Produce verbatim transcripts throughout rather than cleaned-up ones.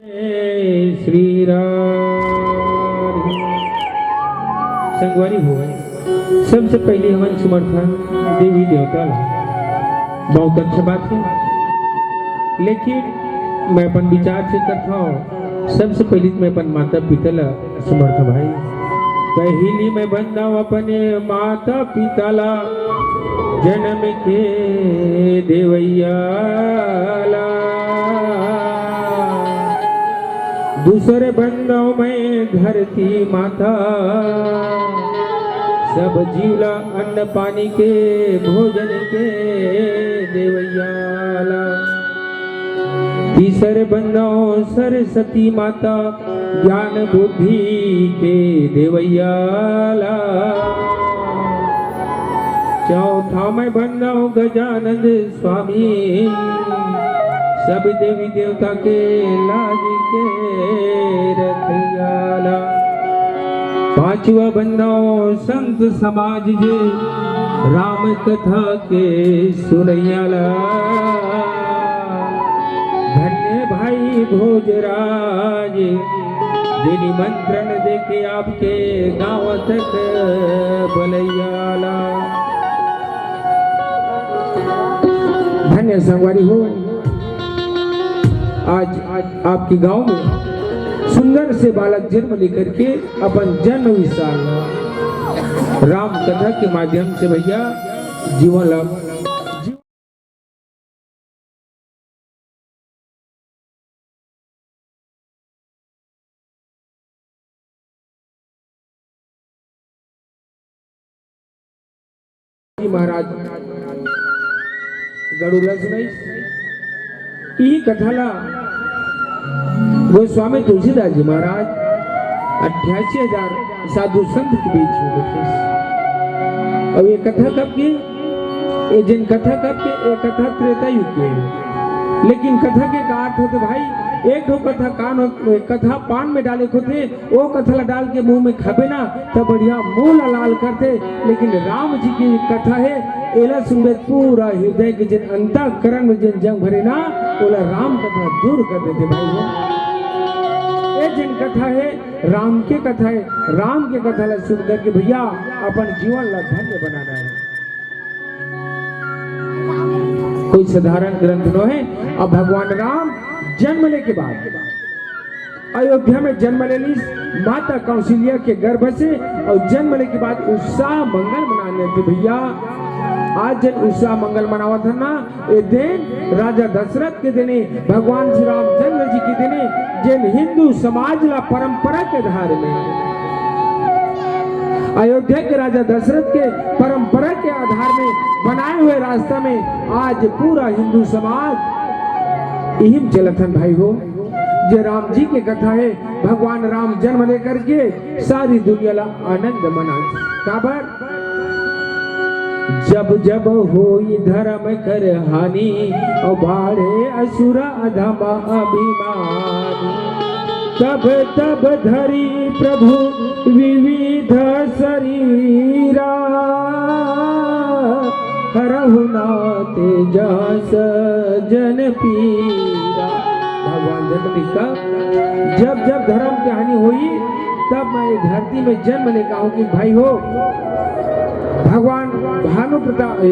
श्री राम। संगवारी हो, सबसे पहले हमन समर्थन देवी देवता ला बहुत अच्छा बात है, लेकिन मैं अपन विचार से करता हूँ, सबसे पहले मैं अपन माता पिता ला समर्थ भाई, पहली मैं बंदव अपने माता पिता ला, जन्म के देवैया ला। दूसरे बंदव मैं धरती माता, सब जीव ला अन्न पानी के, भोजन के देवैया ला। तीसर बंदव सरस्वती माता, ज्ञान बुद्धि के देवैया ला। चौथा मैं बंदव गजानंद स्वामी, सब देवी देवता के लाज के रखैया ला। पांचवा बंदव संत समाज जे राम कथा के सुनैया ला। धन्य भाई भोजराज, जे निमंत्रण देके आपके गांव तक बलैया ला। धन्य संगवारी हो, आज, आज आपके गांव में सुंदर से बालक जन्म लेकर के अपन जन्म विस्तार राम कथा के माध्यम से भैया जीवन ला महाराज गरुड़ ला सुनाइस। इही कथा ला गोस्वामी तुलसीदास जी महाराज अट्ठासी हजार साधु संत के बीच में बैठे। और ये कथा कब की? ये जिन कथा कब के, ये कथा त्रेता युग के है। लेकिन कथा के का अर्थ होथे भाई? एक ठो कथा कान हो, कथा पान में डाले होथे, वो कथा ला डाल के मुंह में खाबे ना, त बढ़िया मुंह ला लाल करथे। लेकिन राम जी की कथा है, एला सुनबे पूरा हृदय के जिन अंतःकरण में जिन जंग भरे ना, ओला राम कथा दूर कर देथे भाई हो। ये जिन कथा है, राम के कथा है, राम के कथा ला सुन करके भैया अपन जीवन ला धन्य बनाना है। कोई साधारण ग्रंथ नो है। अब भगवान राम जन्म लेके बाद अयोध्या में जन्म ले लीस माता कौशल्या के गर्भ से, और जन्म लेके बाद उत्साह मंगल मनाने थे भैया। आज जन उत्साह मंगल मनावत हन ना, ए दिन राजा दशरथ के दिने, भगवान श्री रामचंद्र जी के दिने, जिन हिंदू समाज ला परंपरा के आधार में, अयोध्या के राजा दशरथ के परंपरा के आधार में बनाए हुए रास्ता में आज पूरा हिंदू समाज इहिम चलत हन भाई हो। जे राम जी के कथा है, भगवान राम जन्म लेकर के सारी दुनिया ला आनंद मना। काबर? जब जब होई धर्म कर हानि, और बाढ़े असुर अधम अभिमानी। तब तब धरी प्रभु विविध शरीरा, हरहु नाथ जस जन पीरा। भगवान जगदम्बिका, जब जब धर्म के हानि होई, तब मैं ये धरती में जन्म लेके आऊं कि भाई हो, भगवान भानु प्रताप, ए,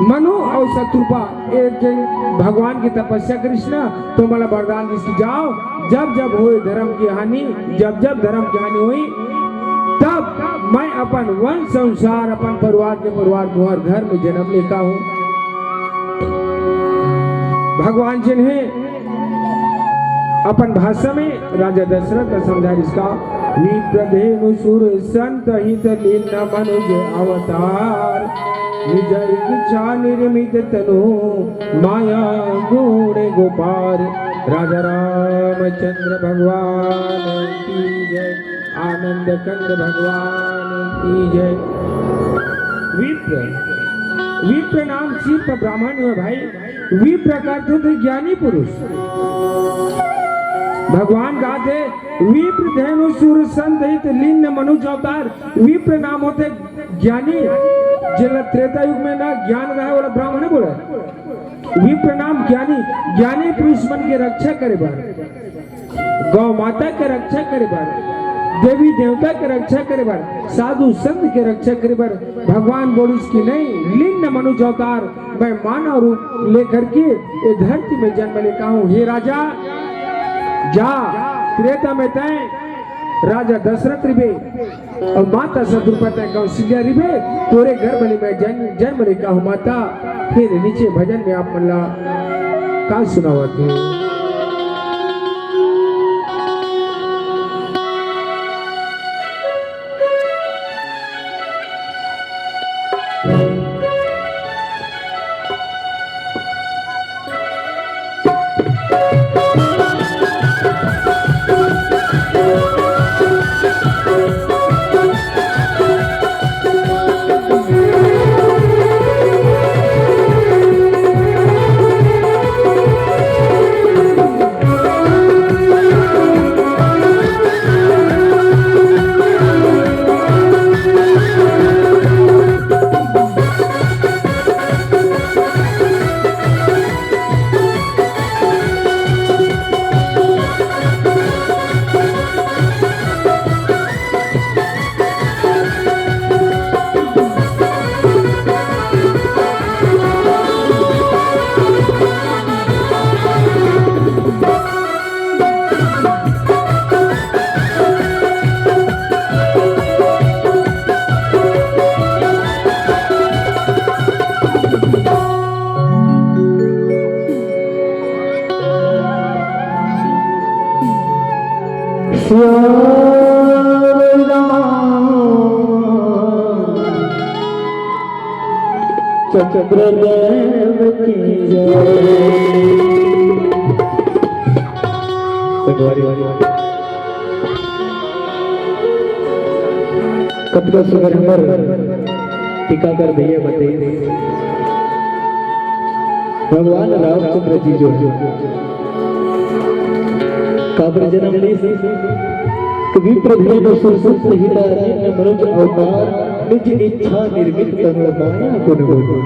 मनु और शत्रुपा, एक जन भगवान की तपस्या करिस ना, तो मला वरदान दिस कि जाओ, जब जब होए धर्म की हानि, जब जब धर्म की हानि होई, तब मैं अपन वंश संसार, अपन परिवार के परिवार, घर घर में जन्म लेता हूँ। भगवान जिन्हें अपन भाषा में राजा दशरथ का समझा इसका, विप्र धेनु सुर संत हित लीन मनुज अवतार, निज इच्छा निर्मित तनु माया गुण गोपार। राजा रामचंद्र भगवान की जय, आनंद कंद भगवान की जय। विप्र, विप्र नाम सिर्फ ब्राह्मण है भाई। विप्र का अर्थ होथे ज्ञानी पुरुष। भगवान कहते, विप्र धेनु सुर संत हित लीन मनुज अवतार। विप्र नाम होथे ज्ञानी, जेला त्रेता युग में ना ज्ञान रहे वाला ब्राह्मण बोले। विप्र नाम ज्ञानी, ज्ञानी पुरुष मन के रक्षा करे बर, गौ माता के रक्षा करे बर, देवी देवता के रक्षा करे बर, साधु संत के रक्षा करे बर भगवान बोलिस कि नहीं, लिंग मनुज अवतार, मैं मानव रूप लेकर के ये धरती में जन्म लेता हूँ। हे राजा, जा त्रेता में तय राजा दशरथ रिबे और माता शत्रुपा तय कौशल्या रिबे, तोरे गर्भ ले मैं जन्म, जन्म लेता हूँ माता। फिर नीचे भजन में आप मन ला का सुनावत हूँ। श्याम राम चंद्रदेव की जय। संगवारी, कतका सुंदर हमर टीकाकर भैया बताइस। भगवान रामचंद्र जी जो है, काबर जन्म लीस? तो विप्र भीम सुरसंत हिता जिन मनुज अवतार, निज इच्छा निर्मित तनु माया गुण गोचर।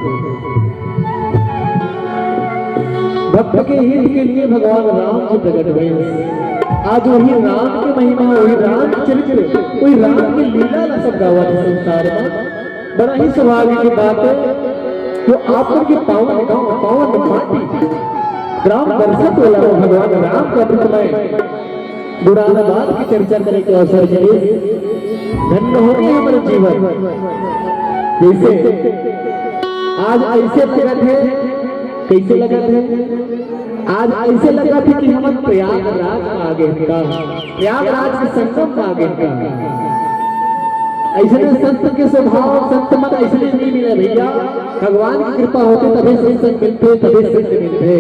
भक्त के हित के लिए भगवान राम जी प्रकट हुए। आज वही राम के महिमा, वही राम चरित्र, वही राम की लीला ला सब गावत हे संसार में। बड़ा ही सौभाग्य की बात है जो आप मन के पावन गांव, पावन माटी, ग्राम बरसत वाला भगवान राम का अमृतमय गुण गाथा के चर्चा करे के अवसर मिले। धन्य हो गे हमर जीवन। जैसे आज ऐसे लगत हे, कैसे लगत हे? आज ऐसे लगत हे कि हमन प्रयागराज में आ गे हन का, प्रयागराज के संगम में आ गे हन का। ऐसने संत के स्वभाव, संत मन ऐसने नहीं मिले भैया। भगवान की कृपा होथे तभे संत मिलथे, तभे संत मिलथे।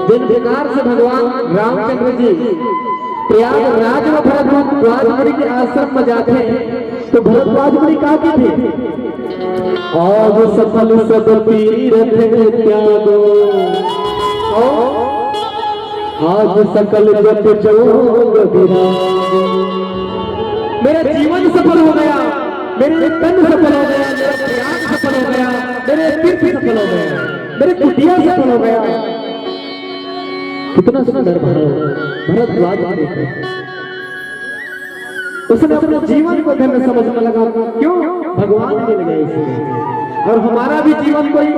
जिन प्रकार से भगवान रामचंद्र जी प्रयागराज में भरद्वाज मुनि के आश्रम में जाथे, तो भरद्वाज मुनि का कथे? आज सकल सब तीरथ त्यागो, आज सकल जप जोग विरागो। मेरा जीवन सफल हो गया, मेरे तन सफल हो गया, मेरा प्रयाग सफल हो गया, मेरे तीर्थ सफल हो गया, मेरे कुटिया सफल हो गया। कितना सुंदर भाव भरद्वाज ने देखा। उसने अपने जीवन को धन्य समझने लगा। क्यों? भगवान मिल गए इसलिए। और हमारा भी जीवन कोई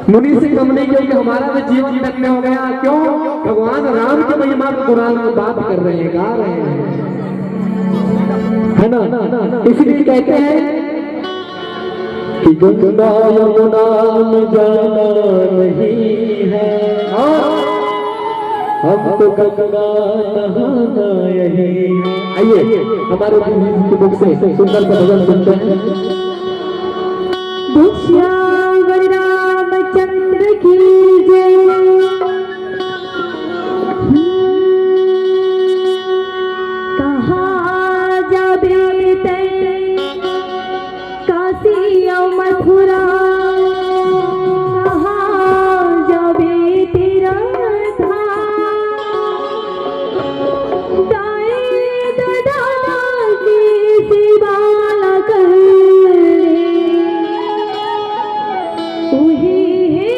मुनि से कम नहीं, क्योंकि हमारा भी जीवन धन्य हो गया। क्यों? भगवान राम की महिमा को गुणगान बात कर रहे हैं, गा रहे हैं, है ना? इसलिए कहते हैं कि गंगा यमुना में जाना नहीं है, हमको गंगा नहाना यही है। आइए, हमारे गुरु जी के मुख से सुंदर सा भजन सुनते हैं। श्याम रामचंद्र की जय। कहाँ जाबे तैं काशी अउ मथुरा, कहाँ जाबे तीरथ धाम। दाई ददा के सेवा ला कर ले, उही हे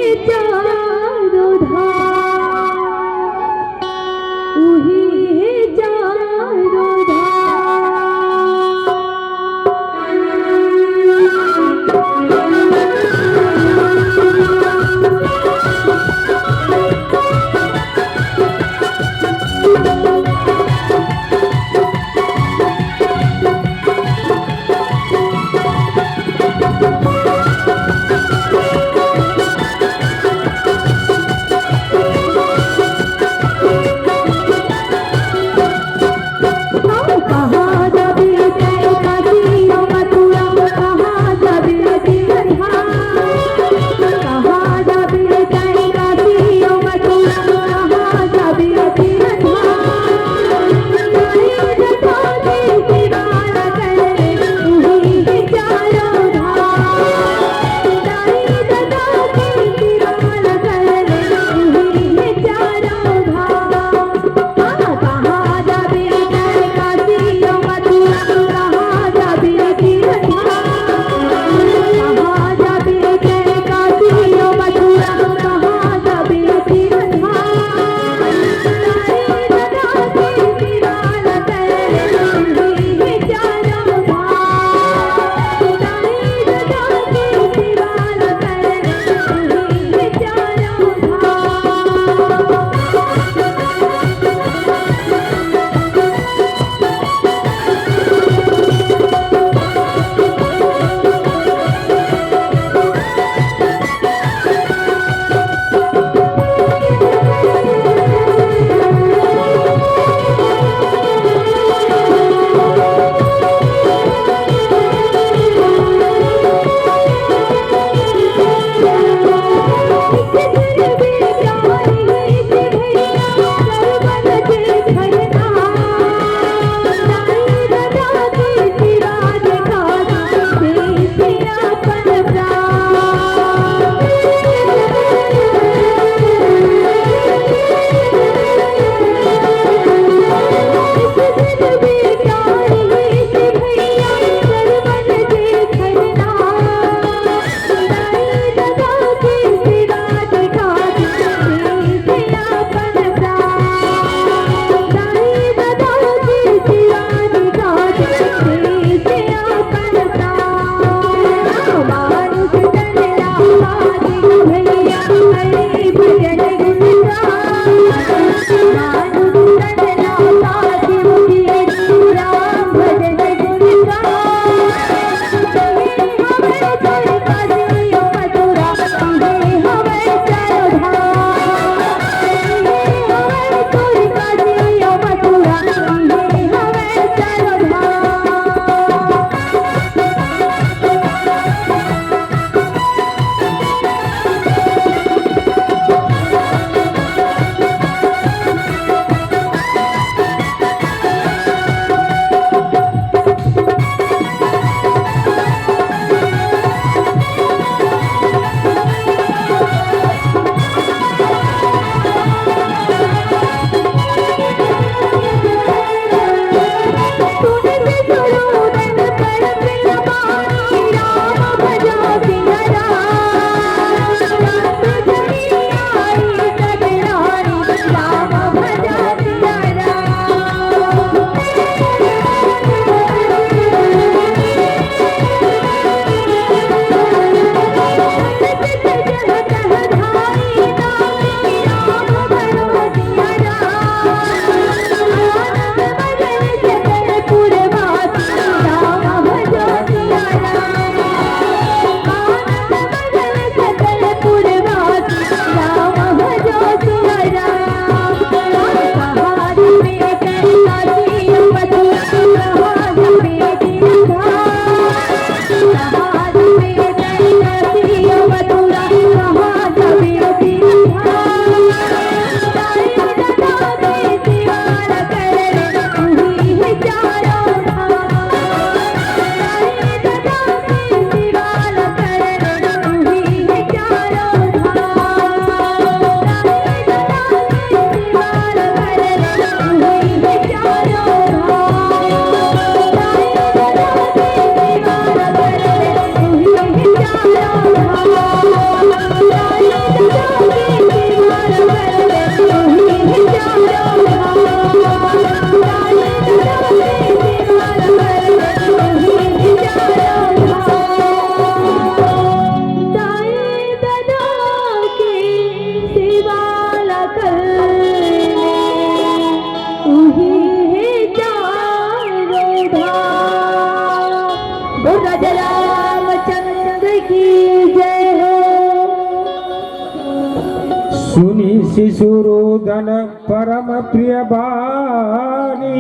शिशु रुदन परम प्रिय बानी,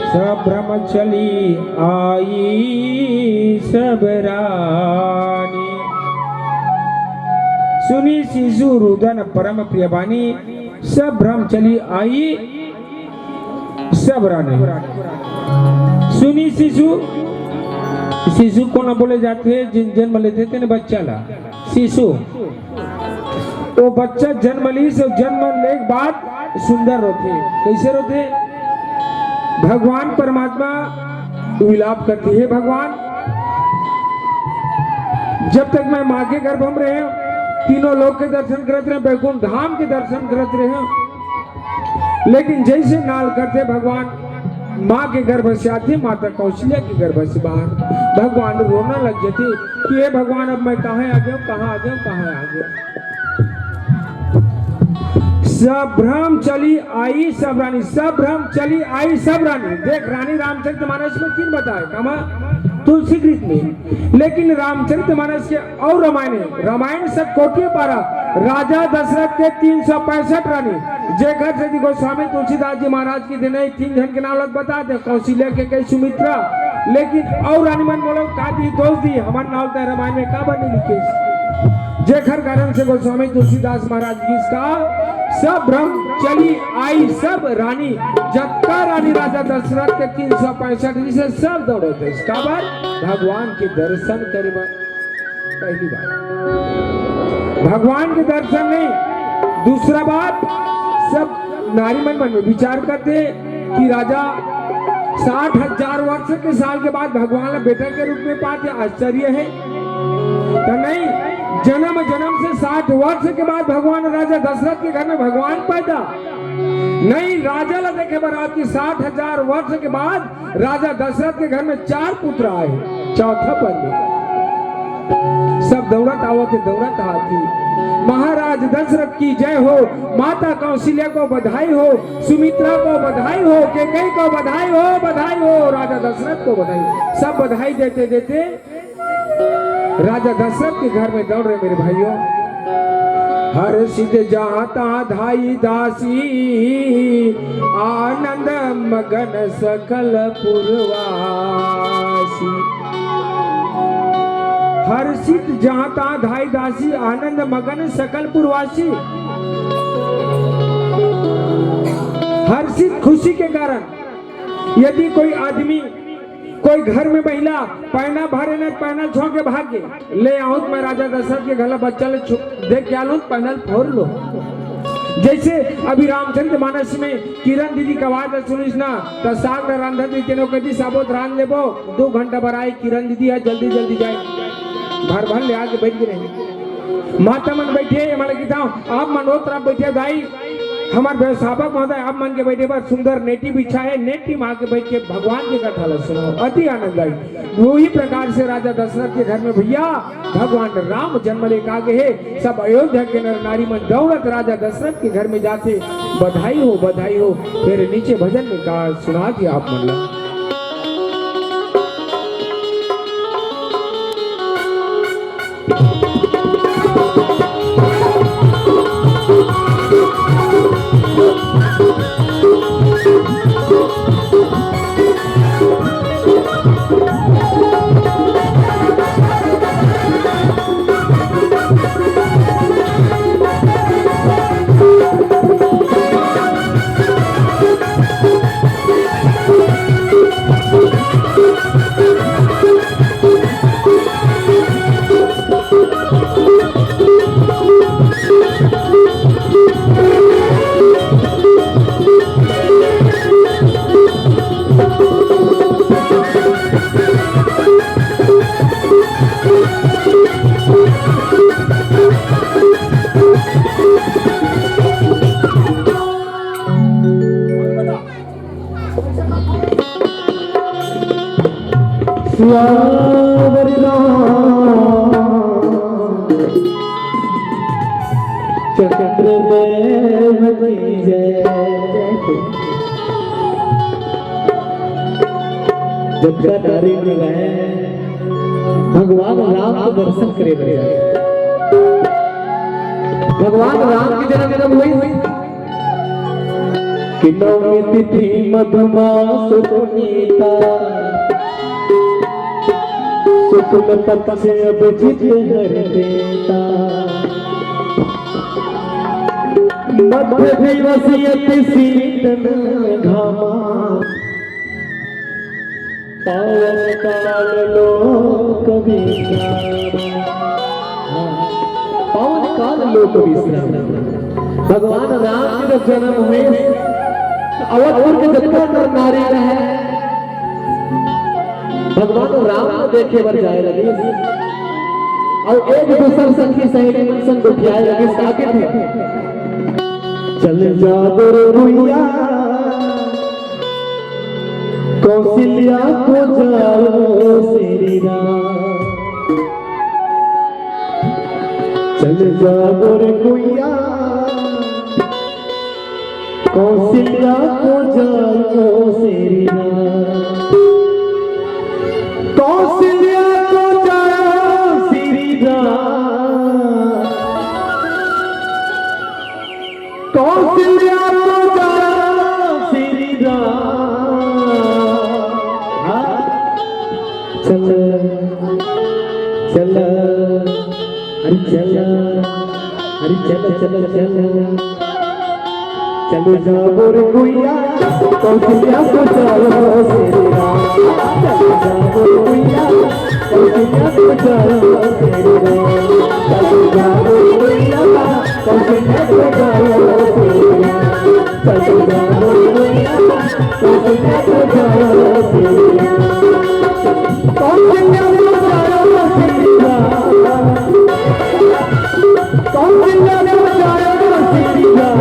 सब भ्रम चली आई सब रानी। सुनी शिशु रुदन परम प्रिय बानी, सब भ्रम चली आई सब रानी। सुनी शिशु, शिशु कोन बोले जाथे? जिन जन्म लेथे तेन बच्चा ला शिशु। वो बच्चा जन्म लीस, जन्म ले के बाद सुंदर रोथे। कैसे रोथे? भगवान परमात्मा विलाप करथे, हे भगवान, जब तक मैं माँ के गर्भ में रहे, तीनों लोक के दर्शन करत रहे, बैकुंठ धाम के दर्शन करत रहे, लेकिन जैसे नाल करथे भगवान, माँ के गर्भ से आथे, माता कौशल्या के गर्भ से बाहर, भगवान रोना लग जाथे कि हे भगवान, अब मैं कहाँ आ गया, कहाँ आ गया, कहाँ आ गया। सब भ्रम चली आई सब रानी, सब भ्रम चली आई सब रानी। देख, रानी रामचरित मानस में तीन बताए, कामा तुलसी कृत में, लेकिन रामचरित मानस के अउ रामायण हे, रामायण सब कोटिये पारा, राजा दशरथ के तीन सौ पैंसठ रानी, जेकर सेती गोस्वामी तुलसीदास जी महाराज के देने तीन झन के नाम लग बता दे, कौशल्या, कैकेयी, सुमित्रा, लेकिन अउ रानी मन मोला का दी, दोष दी, हमर नाम तय रामायण में काबर नहीं लिखे? जेकर कारण से गोस्वामी तुलसीदास महाराज जी का सब भ्रम चली आई सब रानी, जतका रानी राजा दशरथ के तीन सौ पैंसठ जी से सब दौड़त हे। काबर? भगवान के दर्शन करे बर। पहली बात, भगवान के दर्शन नहीं। दूसरा बात, सब नारी मन, मन में विचार करथे कि राजा साठ हजार वर्ष के साल के बाद भगवान ला बेटा के रूप में पाथे, आश्चर्य हे। तो नहीं, जन्म जन्म से साठ वर्ष के बाद भगवान, राजा दशरथ के घर में भगवान पैदा। नहीं, राजा ला देखे बर आपकी साठ हजार वर्ष के बाद राजा दशरथ के घर में चार पुत्र आए, चौथा पंडित। सब दौड़त आवत हे, दौड़त आती। महाराज दशरथ की जय हो, माता कौशल्या को बधाई हो, सुमित्रा को बधाई हो, कैकेयी को बधाई हो, बधाई हो, राजा दशरथ को बधाई हो। सब बधाई देते देते राजा दशरथ के घर में दौड़ रहे मेरे भाइयों। हर्षित जाता धाई दासी, आनंद मगन सकल पुरवासी। हर्षित जाता धाई दासी, आनंद मगन सकल पुरवासी। हर्षित, खुशी के कारण यदि कोई आदमी, कोई घर में महिला पैना भरे न, पैना छोड़ के भाग गे, ले आऊं तो मैं राजा दशरथ के घर ला बच्चा ले छु-, देख के आलूं, पैना ल फोर लो। जैसे अभी रामचरित मानस में किरण दीदी के आवाज सुनिस ना, त साग ल रांधत रही, तेनो कह दी, "साबो त रांध लेबो, दो घंटा बर आए किरण दीदी ह, जल्दी जल्दी जाए।" भर भर ले आके बैठ गे रही। माता मन बैठे, ये मन किताओ, आप मन ओ तरफ बैठे दाई, हमर व्यवस्थापक महोदय, आप मन के बैठे बर सुंदर नेटी बिछा हे, नेटी में आके बैठ के भगवान के कथा ला सुनाओ, अति आनंद आई। वही प्रकार से राजा दशरथ के घर में भैया भगवान राम जन्म लेके आ गए हे। सब अयोध्या के नर नारी मन दौड़त राजा दशरथ के घर में जाथे, बधाई हो, बधाई हो। फिर नीचे भजन में का सुना दिया आप मन ला। सियावर राम चंद्रदेव की जय। जब तक नारी मिले भगवान राम के दर्शन करे बर जाए। भगवान राम के जन्म कब होइस? कि नवमी तिथि मधुमास पुनीता, शुक्ल पक्ष अभिजित हर देता, मध्य दिवस अति शीतल घामा, पावन काल लोक विश्राम। हाँ, पावन काल लोक विश्राम। भगवान राम के जब जन्म होइस, अवधपुर के जतका नर नारी रहे, भगवान राम ला देखे बर जाए लगिस। अउ एक दूसर संगी सहेली मन संग गोठियाए लगिस, का कथे? चल जा रे भुइया, कौशल्या को जाओ श्री राम। चल जा रे भुइया, कौशल्या को जाओ श्री राम। कौशल्या को जाओ श्री राम। कौशल्या को जाओ श्री राम। हाँ। चल, चल, अरे चल, अरे चल, चल, चल। चल जा रे भुइया, कौशल्या को जाओ श्री राम। चल जा रे भुइया, कौशल्या को जाओ श्री राम। चल जा रे भुइया, कौशल्या को जाओ श्री राम। चल जा रे भुइया, कौशल्या को जाओ श्री राम। कौशल्या को जाओ श्री राम।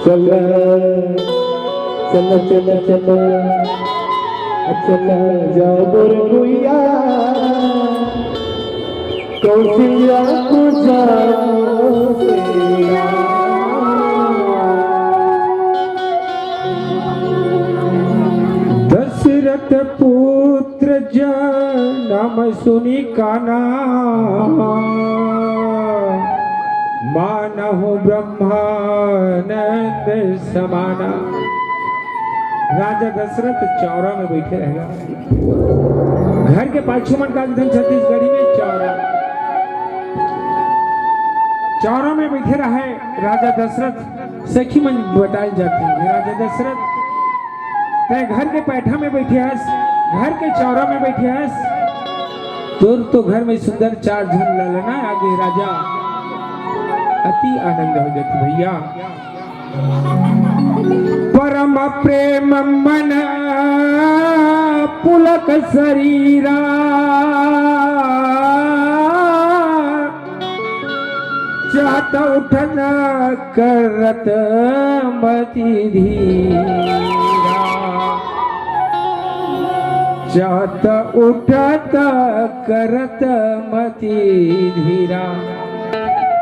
चल, चल, चल, चल, चल जाओ मोर गुइया, कौशल्या को जानो तेरा। दशरथ पुत्र जनम सुनि काना, मानहु ब्रह्मानंद समाना। राजा दशरथ चौरा में बैठे रहेगा। घर के पाछू मन का एकदम छत्तीसगढ़ी में चौरा, चौरा में बैठे रहे राजा दशरथ। सखी मन बताए जाते हैं, "राजा दशरथ, तै घर के पैठा में बैठे हस, घर के चौरा में बैठे हस, तोर तो घर में सुंदर चार झन ललना आगे राजा।" अति आनंद हो जाती भैया। परम प्रेम मन पुलक शरीरा, चाहत उठन करत मति धीरा, चाहत उठत करत मति धीरा।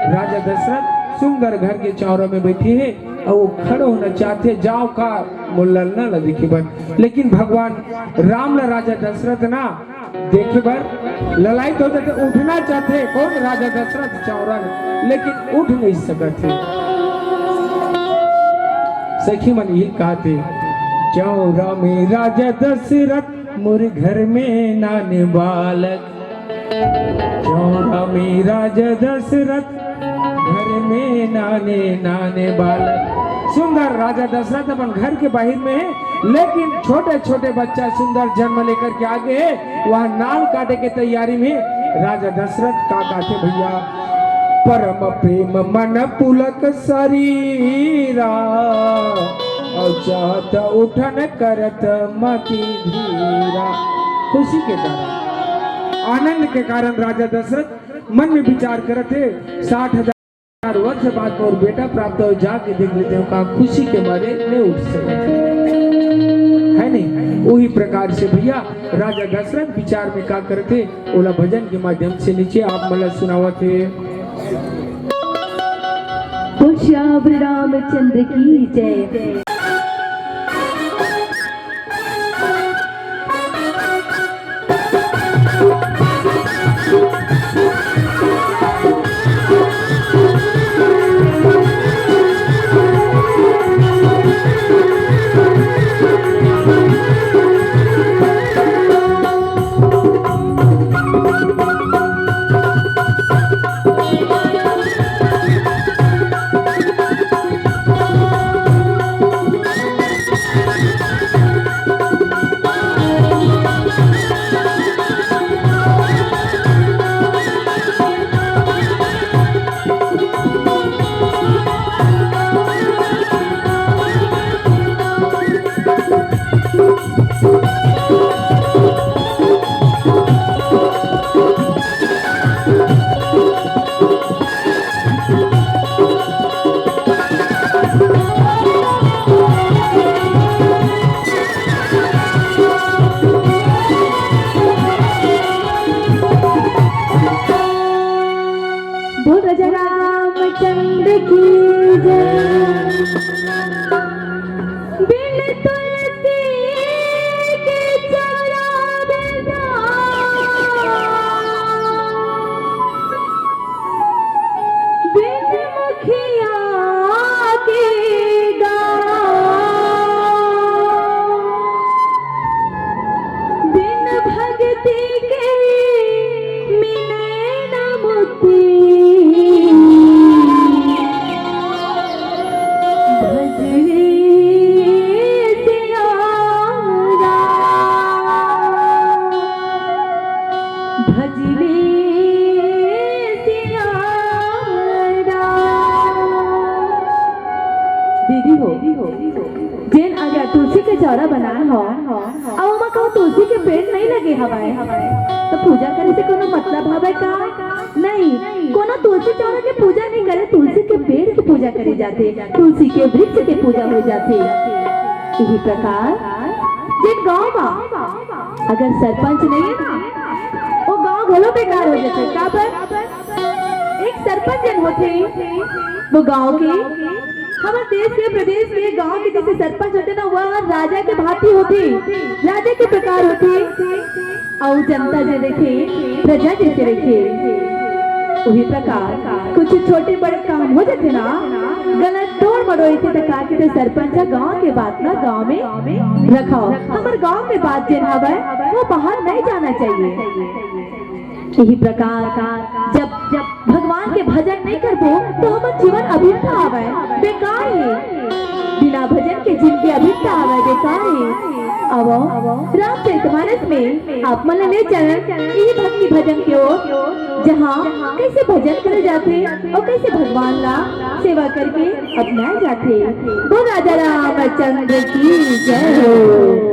राजा दशरथ सुंदर घर के चौरा में बैठे हे अउ वो खड़े होना चाहते, जाओ का मोर ललना ला देखे बर, लेकिन भगवान राम ला राजा दशरथ ना देखे बर ललायत हो जाथे, उठना चाहथे कोन? राजा दशरथ चौरा, लेकिन उठ नहीं सकत हे। सखी मन यही कहथे, "चौरा में राजा दशरथ, मोर घर में नाने बालक।" चौरा में राजा दशरथ, घर में नाने नाने बालक। सुंदर राजा दशरथ अपन घर के बाहिर में हे, लेकिन छोटे छोटे बच्चा सुंदर जन्म लेकर के आगे हे, वहाँ नाल काटे के तैयारी में। राजा दशरथ का काथे भैया, "परम प्रेम मन पुलक शरीरा, अउ चाहत उठन करत मति धीरा।" खुशी के कारण, आनंद के कारण राजा दशरथ मन में विचार करत हे, "साठ हजार वर्ष बाद मोर बेटा प्राप्त हो, जाके देख लेते हो, का खुशी के मारे नहीं उठ सकत हे।" है नहीं? वही प्रकार से भैया राजा दशरथ विचार में का करत हे, ओला भजन के माध्यम से नीचे आप मन ला सुनावत हे। बोल श्याम रामचंद्र की जय। बोल राजा रामचंद्र की जय। बिन तुलसी के चौरा बिना, बिन मुखिया के गाँव, बिन भगति के मिले न मुक्ति। भज रे सिया राम, भज रे सिया राम। दीदी हो, जेन अगर तुलसी के चौरा बनाए हो, अउ ओमा कहूँ तुलसी के पेड़ नहीं लगे हवय, तो पूजा करे से कोनो मतलब हवय का? नहीं, कोनो तुलसी चौरा के पूजा नहीं करे, तुलसी के पेड़ के पूजा करे जाथे, तुलसी के वृक्ष के पूजा हो जाथे। यही प्रकार जेन गांव मा अगर सरपंच नहीं है ना, वो गांव घलो बेकार हो जाथे। काबर? एक सरपंच जेन होथे, वो गांव के, हमर देश के, प्रदेश के, गांव के जैसे सरपंच होथे ना, वह राजा के भांति होथे, राजा के प्रकार होथे। अउ जनता जे रहिथे, प्रजा जैसे रहिथे। उही प्रकार कुछ छोटे बड़े काम हो जाथे ना, गलत तोड़ मरोड़ होथे, त का कहिथे, सरपंच ह गांव के बात ना गांव में रखव, हमर गांव के बात जेन हवय, वो बाहर नहीं जाना चाहिए। यही प्रकार जब, जब भगवान के भजन नहीं करबो, तो हमर जीवन अव्यर्थ आवय, बेकार हे। बिना भजन के जिनगी अव्यर्थ आवय, बेकार हे। आवव, रामचरितमानस में आप मन ला ले चलन, ई भक्ति भजन के ओर, जहाँ कैसे भजन करे जाथे अउ कैसे भगवान ला सेवा करके अपनाए जाथे। बोल राजा रामचंद्र की जय हो।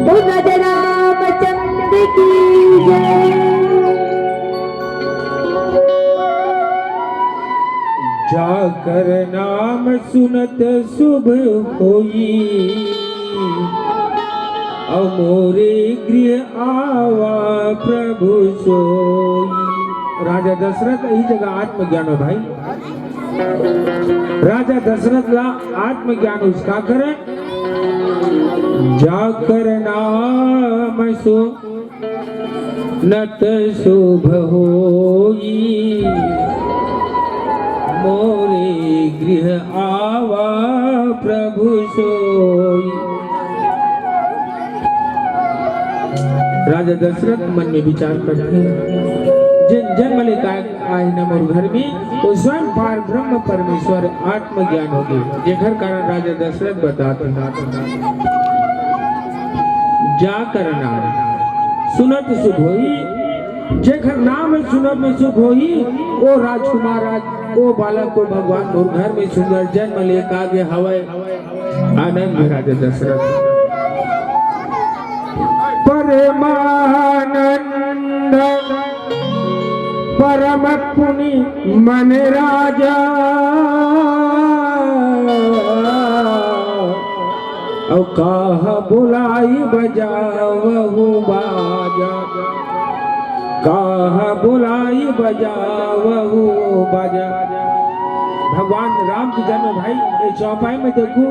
बोल राजा रामचंद्र की जय। जाकर नाम सुनत शुभ होई, अमोरे गृह आवा प्रभु सोई। राजा दशरथ यही जगह आत्मज्ञान हो भाई। राजा दशरथ ला आत्मज्ञान उसका करे, जाकर नाम सु नत शुभ होई, मोरे गृह आवा प्रभु सोई। राजा दशरथ मन में विचार करथे, जिन जन्म ले काय आए न मोर घर में, वो स्वयं पार ब्रह्म परमेश्वर आत्मज्ञान हो गए, जेकर कारण राजा दशरथ बताते, जाकर नाम सुनत सुख होई, जेकर नाम सुनब में सुख होई, ओ राजकुमार, आज ओ बालक को भगवान मोर घर में सुंदर जन्म लेके आगे हवय। आनंद राजा दशरथ। परमानंद परम पुनि मन राजा, अउ काह बुलाई बजावहु बाजा, काह बुलाई बजावहु बाजा। भगवान राम के जन्म भाई, ये चौपाई में देखो,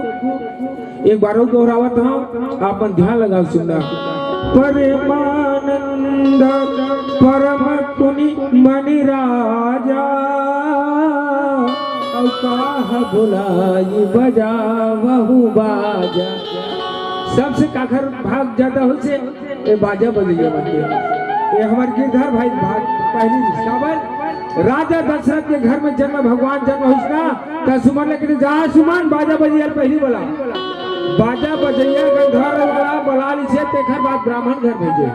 एक बार अउ दोहरावत हंव, आप मन ध्यान लगा सुनना। परमानंद परम पुनि मन राजा, अउ काह बुलाई बजावहु बाजा। सबसे काखर भाग ज्यादा होइसे, ए बाजा बजइया मन के। ए हमर गिरधर भाई भाग पहली रिहिस। काबर? राजा दशरथ के घर में जन्म, भगवान जन्म होइस ना, त सुमन ल कहिथे, "जा सुमन, बाजा बजइया ल पहिली बला।" बाजा बजइया गंधर्व वाला बला लिसे, तेखर बाद ब्राह्मण घर भेजे।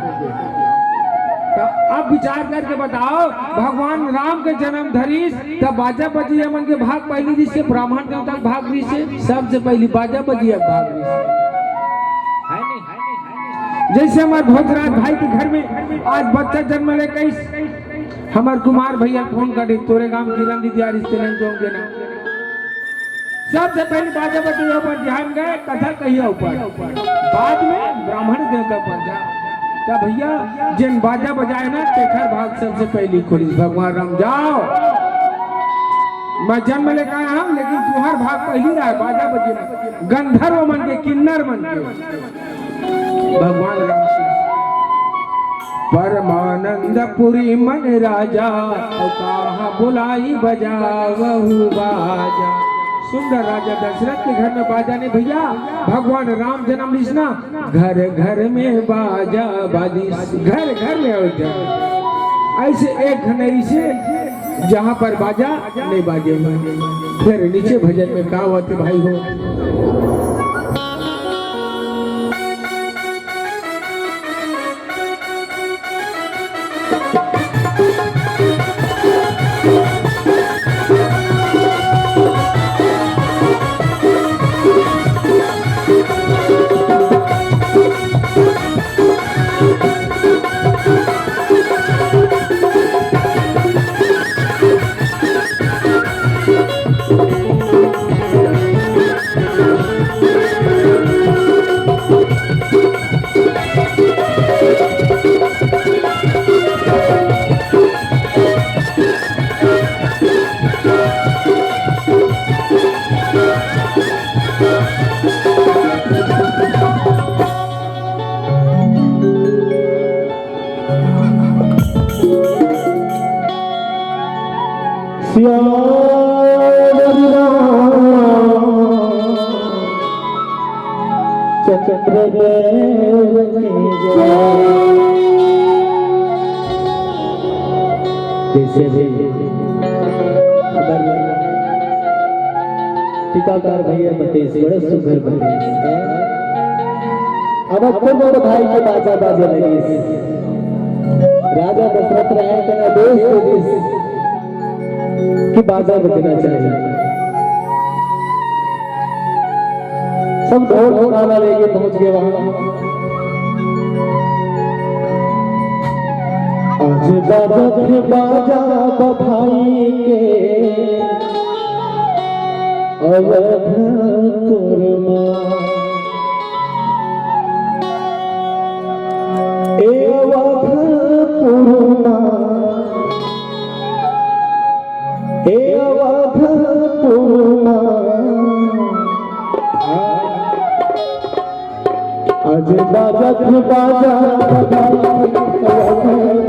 त अब विचार करके बताओ, भगवान राम के जन्म धरिस, त बाजा बजइया मन के भाग पहिली रिहिसे, ब्राह्मण देवता के भाग रिहिसे, सबसे पहिली बाजा बजइया के भाग रिहिसे। है नहीं? जैसे हमर भोजराज भाई के घर में आज बच्चा जन्म ले कहिस, हमर कुमार भैया फोन कर दे, तोरे गांव किरण दीदी आ रिहिसे, नहीं जाऊंगे ना। सबसे पहले बाजा बजइया पर ध्यान गए, कथा कहिया ऊपर, बाद में ब्राह्मण देवता पर जा। तब भैया जिन बाजा बजाए ना, तेखर भाग सबसे पहले खुलिस, भगवान राम जाओ, मैं जन्म लेके आया हूँ, लेकिन तुम्हार भाग पहली रहा, बाजा बजे, गंधर्व मन के, किन्नर मन के। भगवान राम के परमानंद पुरी मन राजा, अउ काह बुलाई बजावहु बाजा। सुंदर राजा दशरथ के घर में बाजा नहीं भैया, भगवान राम जन्म लिस ना, घर घर में बाजा बाजिस, घर घर में अयोध्या में। ऐसे एक घर नहीं से जहाँ पर बाजा नहीं बाजे। फिर नीचे भजन में का होत हे भाई हो। सियावर रामचंद्र देव की जय। जैसे भी हमारे टीकाकार भैया बतेस, बड़े सुघर बतेस। अब अक्बर मोर भाई के बाजा बाजे लगिस। राजा दशरथ राय के आदेश दे दिस कि बाजा बजना चाहिए। सब ढोल नगाड़ा लेके पहुंच गए वहां। आज बाजत हे बाजा बधाई के अवधपुर मा। ए अवधपुर मा बाजत बाजा बधाई, बाजत बाजा बधाई,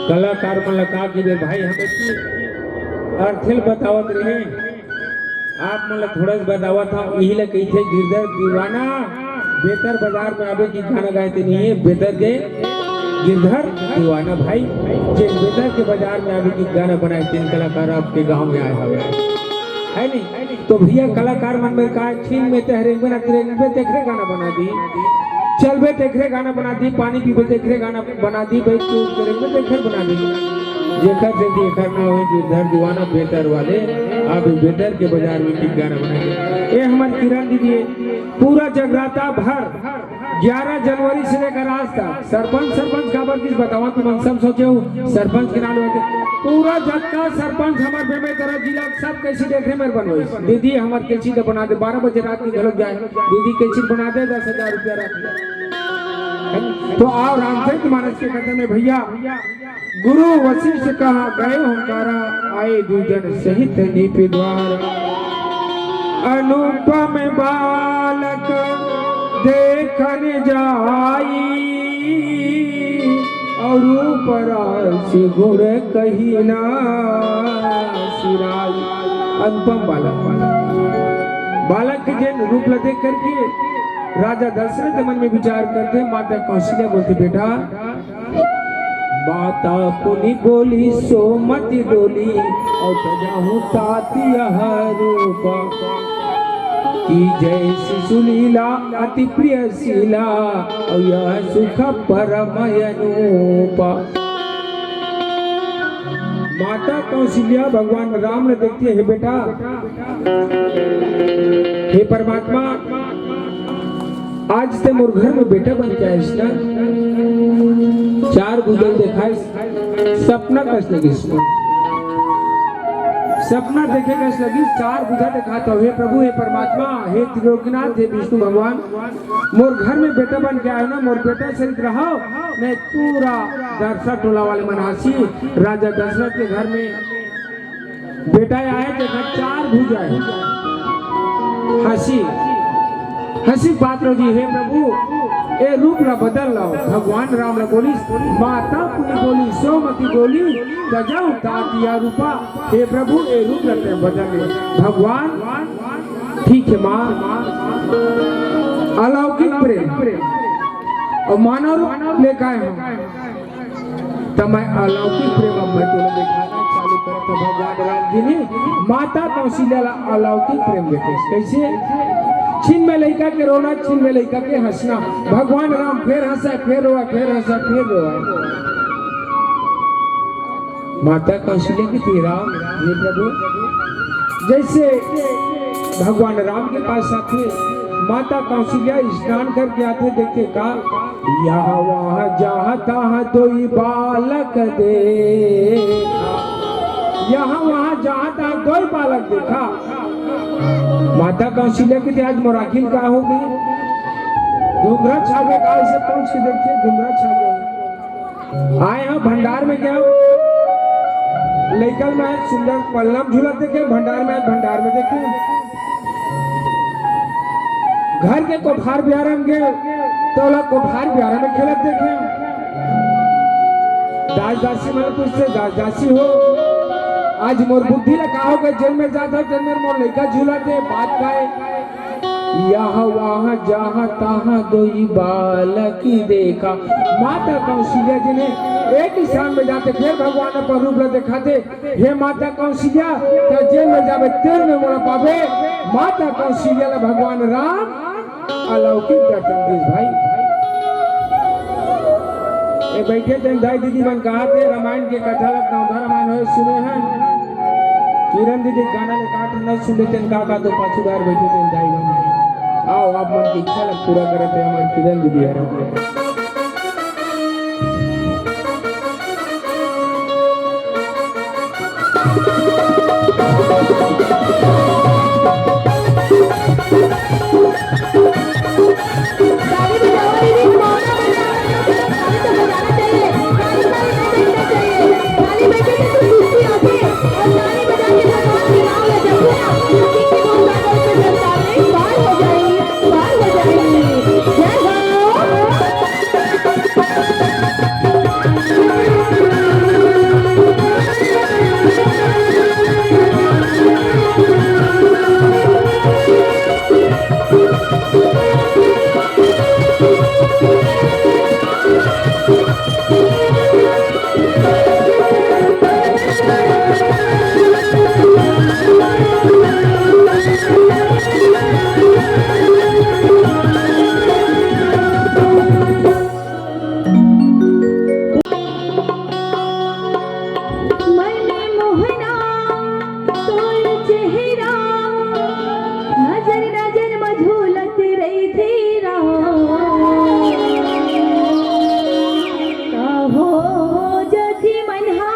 कलाकार मन ला का कहिबे भाई, हम अरथेल बतावत रहे, आप मन ला थोड़ा सा बतावत हूँ। इही ला कहिथे गिरधर दीवाना। बेतर बाजार में आबे कि गाना गाए ते नहीं है, बेतर के गिरधर दीवाना भाई, जे बेतर के बाजार में आबे कि गाना बनाए, तेन कलाकार आपके गांव में आए हवे, है नहीं? तो भैया, कलाकार मन मेर का, "छीन में तहरेंगे ना तिरेंगे", तेखरे गाना बना दी, "चलबे तेखरे गाना बना दी, पानी पीबे तेखरे गाना बना दी, बैठ के उठ करेंगे तेखरे बना दी।" जेकर से कि एकर नाम है गिरधर दीवाना बेतर वाले, अब बेतर के बाजार में ठीक गाना बना दी। ए हमार किरण दीदी, पूरा जगराता भर ग्यारह जनवरी से लेकर आज तक सरपंच, सरपंच काबर किस बतावा, तुमन सब सोचे हो, सरपंच के नाम लेते, पूरा जतका सरपंच हमार बेमेतरा जिला सब कैसी देख रहे मेरे बनवाई। दीदी हमार कैसी तो बना दे, बारह बजे रात की घलक जाए, दीदी कैसी बना दे, दस हजार रुपया रात में। तो आओ रामचरित मानस के कथा में भैया, गुरु वशिष्ठ कहा गए ओंकारा, आए दूजन सहित नीप द्वार। अनुपम बालक देखन जाई, और रूप रस गुण कही ना सिराई। अनुपम बालक, बालक के जेन रूप ल देख करके राजा दशरथ मन में विचार करते, माता कौशल्या बोलती, "बेटा, माता पुनि बोली सो मति डोली, अउ सजाहूँ तात यह रूपा। कीजै शिशु लीला अति प्रिय शीला, अउ यह सुख परम अनूपा। माता कौशल्या भगवान राम ल देखथे, हे बेटा, हे परमात्मा, आज ते मोर घर में बेटा बन के आइस ना, चार भुजा ल देखाइस, सपना कस लगिस, सपना देखे कस लगिस, चार भुजा देखात हव। हे प्रभु, हे परमात्मा, हे त्रिलोकीनाथ, हे विष्णु भगवान, मोर घर में बेटा बन के आए ना, मोर बेटा सहित रहो, नहीं पूरा दशरथ टोला वाले मन हंसी, राजा दशरथ के घर में बेटा आए, देखा चार भुजा हे। हंसी, हंसी पात्र जी, हे प्रभु, ए रूप ला बदल लाओ। भगवान राम ला बोलिस, माता पुनि बोली, सो मति डोली, तजहु तात यह रूपा। हे प्रभु, ए रूप ला ते बदल ले। भगवान, ठीक हे माँ, अलौकिक प्रेम अउ मानव रूप लेके आए हंव। त मैं अलौकिक प्रेम अब मैं तोला देखाना चालू करत हंव। भगवान राम जी ने माता कौशल्या ला अलौकिक प्रेम देथे। कैसे? छिन में लइका के रोना, छिन में लइका के हंसना। भगवान राम फेर हंसे, फेर रोए, फेर हंसे, फेर रोए। माता कौशल्या के तेरा, हे प्रभु, जैसे भगवान राम के पास आथे, माता कौशल्या स्नान करके आथे, देखथे का, यहाँ वहाँ जहाँ तहाँ दोई बालक देखा, यहाँ वहाँ जहाँ तहाँ दोई बालक देखा। माता कौशल्या के आज मोर आँखी ल का हो गे, धुंधरा छा गे का, अइसे पूछ के देखथे, धुंधरा छा गे। आए हंव भंडार में, गेंव लइका ल मैं सुंदर पलना म झूलत देखेंव, भंडार में, भंडार में देखेंव घर के कोठार बियारा म गेंव, त ओला कोठार बियारा में खेलत देखेंव। दास दासी मन पूछथे, दास दासी हो, आज मोर बुद्धि ला का हो गे, जेन मेर जात हंव, तेन मेर मोर लइका झूलत हे, बात का हे? यहाँ वहाँ जहाँ तहाँ दोई बालक देखा। माता कौशल्या जी ने एक ही क्षण में जाथे, फेर भगवान अपन रूप ला देखाथे, हे माता कौशल्या, त जेन में जाबे, तेन में मोला पाबे। माता कौशल्या ला भगवान राम अलौकिक दर्शन दिस भाई। ए बइठे तेन दाई दीदी मन कहाथे, रामायण के कथा ला, नवधा रामायण होय सुने हन। किरण दीदी गाना ले काट न सुने तेन का का तो पाछू डार बइठे तेन दाई मन। आओ, आप मन के इच्छा ला पूरा करत हे हमर किरण दीदी हर। मन मोहना तोर चेहरा, नजर नजर म झूलत रहिथे राम। कहो जथी मन हा,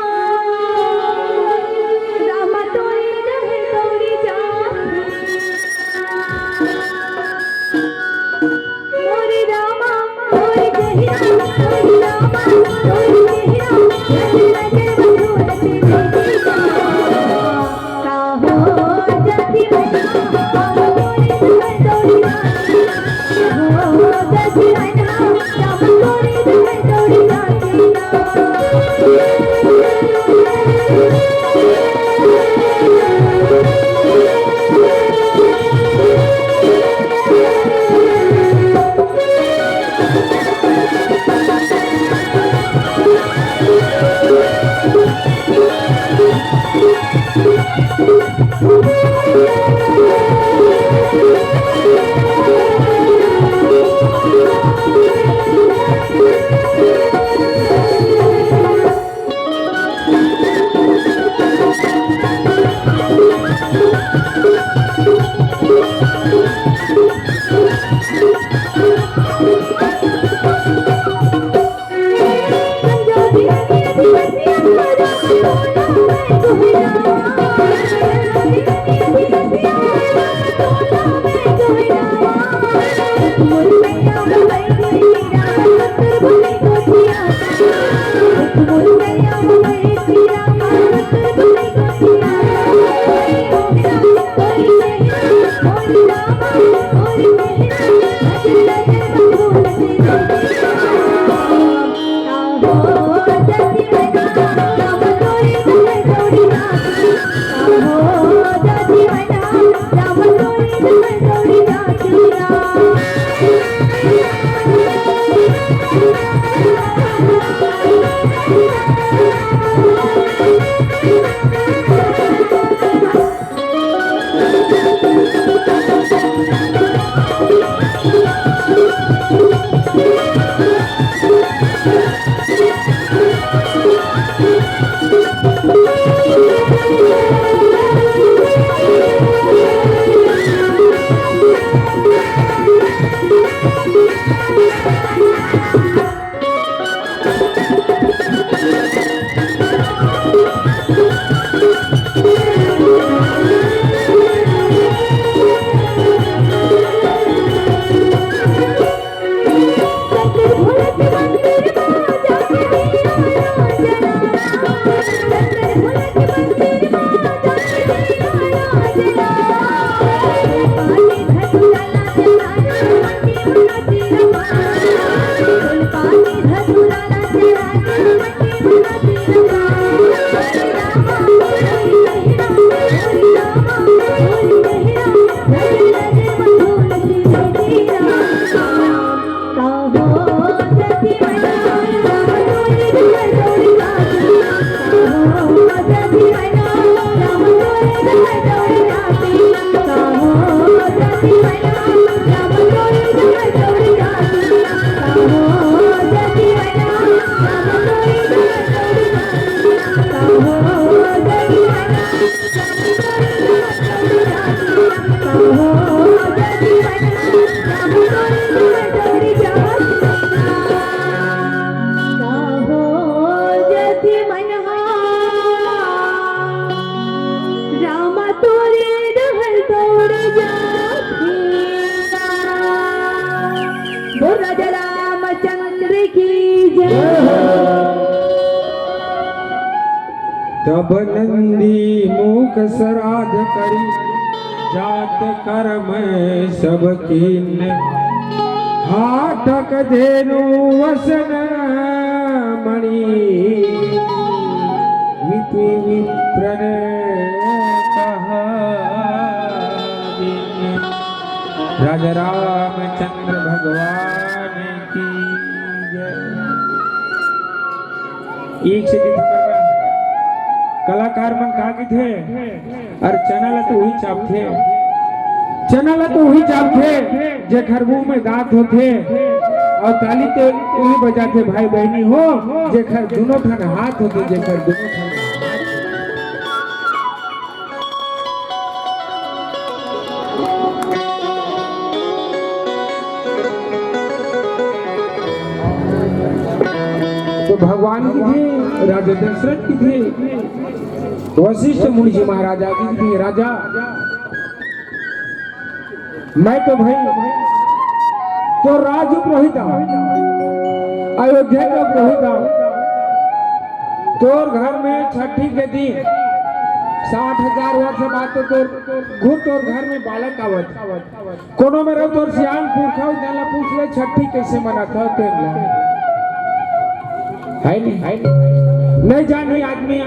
राम तोर रहे तोरी जान। बोल राजा रामचंद्र की जय। तब नंदी मुख सराध करी, जात कर्म सब कीन। हाटक धेनु वसन मणि, विपि विप्रन कहा बिन। राजा रामचंद्र भगवान की जय। एक से गीत हमर कलाकार मन का गीत हे, अउ चना ला तो उही चापथे, चना ला तो उही चापथे, जेखर मुंह में दांत होथे, अउ ताली तो उही बजाथे भाई बहिनी हो, जेखर दुनों ठन हाथ होथे, जेखर दुनों ठन हाथ। तो भगवान की थी, राजा दशरथ की थी, वशिष्ठ मुनि जी महाराज आदि की थी, राजा, मैं तो भाई तो राज पुरोहित हूँ, अयोध्या का पुरोहित हूँ। तोर घर में छठी के दिन साठ हजार वर्ष बाद तो तोर खुद तोर घर में बालक आवत। कोनो मेर तोर सियान पुरखा हो, तेला पूछ ले, छठी कइसे मनात हो तेन ला। है नहीं, है नहीं। नहीं जानी आदमी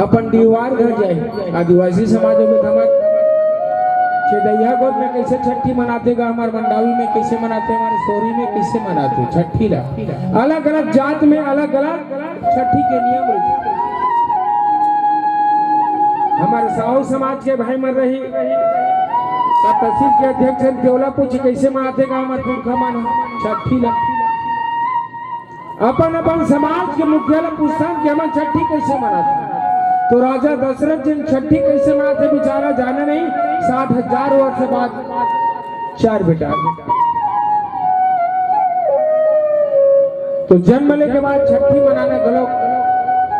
अपन डीहवार घर जाए, आदिवासी समाजों में धमक, छेदैया गोद में कइसे छठी मनाथे गा, हमार मंडावी में कइसे मनाथे, हमार सोरी में कइसे मनाथे छठी ला। अलग-अलग जात में अलग-अलग छठी के नियम रहिथे। हमर साहू समाज के भाई मन रही, तहसील के अध्यक्ष हे, तेला पूछे, कइसे मनाथे गा हमर पुरखा मन छट्ठी ला? अपन अपन समाज के मुखिया ला पूछथन कि हमन छट्ठी कइसे मनाथन। तो राजा दशरथ जी छट्ठी कइसे मनाथे, बेचारा जाने नहीं, साठ हजार वर्ष बाद चार बेटा। तो जन्म ले के बाद छट्ठी मनाना गलत।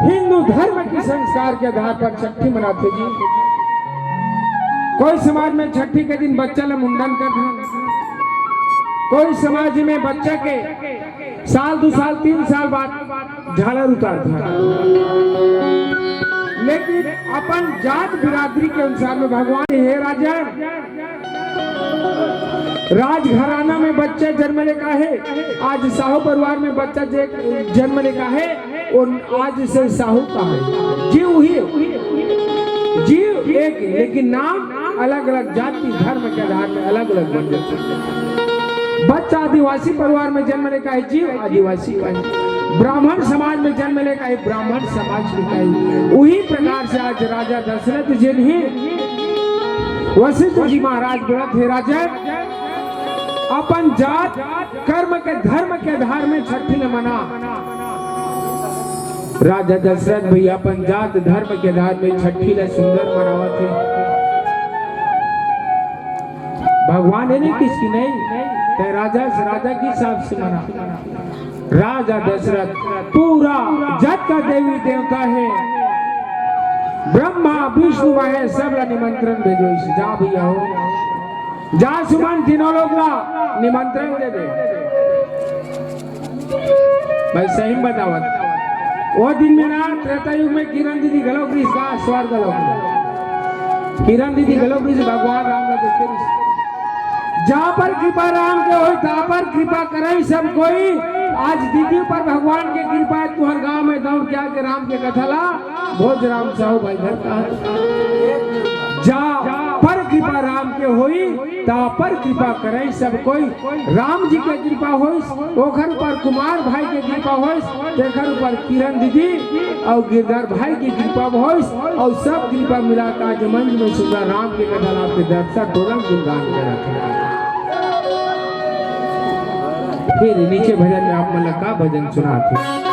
हिंदू धर्म के संस्कार के आधार पर छट्ठी मनाथे जी। कोई समाज में छट्ठी के दिन बच्चा ला मुंडन करथे, कोई समाज में बच्चा के साल, दू साल, तीन साल बाद झालर उतारथे। लेकिन अपन जात बिरादरी के अनुसार में भगवान, हे राजा, राजघराना में बच्चा जन्म ले का हे, आज साहू परिवार में बच्चा जे जन्म ले का हे, वो आज से साहू का हे। जीव ही, जीव एक, लेकिन नाम अलग-अलग, जाति धर्म के आधार में अलग-अलग बन जाथे। बच्चा आदिवासी परिवार में जन्म ले का हे, जीव आदिवासी का हे। ब्राह्मण समाज में जन्म ले का हे, ब्राह्मण समाज के का हे। उही प्रकार से आज राजा दशरथ जी ने ही वशिष्ठ जी महाराज बोलत हे, राजा, अपन जात, कर्म के, धर्म के आधार में छट्ठी ल मना। राजा दशरथ भैया अपन जात, धर्म के आधार में छट्ठी ल सुंदर मनावत हे। भगवान हे नहीं किसकी नहीं, ते राजा से, राजा के हिसाब से मना। राजा दशरथ पूरा जत का देवी देवता हे, ब्रह्मा विष्णु महेश सब ला निमंत्रण भेजोइस, जा भैया हो, जा सुमन तीनों लोग ला निमंत्रण दे दे। भाई सही में बतावत, वो दिन में ना त्रेता युग में किरण दीदी घलो ग्रीस का स्वर्ग लोक में। किरण दीदी घलो ग्रीस भगवान राम ला देखे रिस। जा पर कृपा राम के होई, ता पर कृपा करई सब कोई। आज दीदी पर भगवान के कृपा हे, तुहर गांव में दौड़ के आके राम के कथा ला भोज राम साहू भाई घर का हे। जा पर कृपा राम के होई, ता पर कृपा करई सब कोई। राम जी के कृपा होइस, ओखर ऊपर कुमार भाई के कृपा होइस, तेखर ऊपर किरण दीदी अउ गिरधर भाई के कृपा होइस, अउ सब कृपा मिला के आज मंच में सुंदर राम के कथा ला आपके दर्शक टोला गुणगान करत हे। फिर नीचे भजन में आप मन ला का भजन सुनात हे।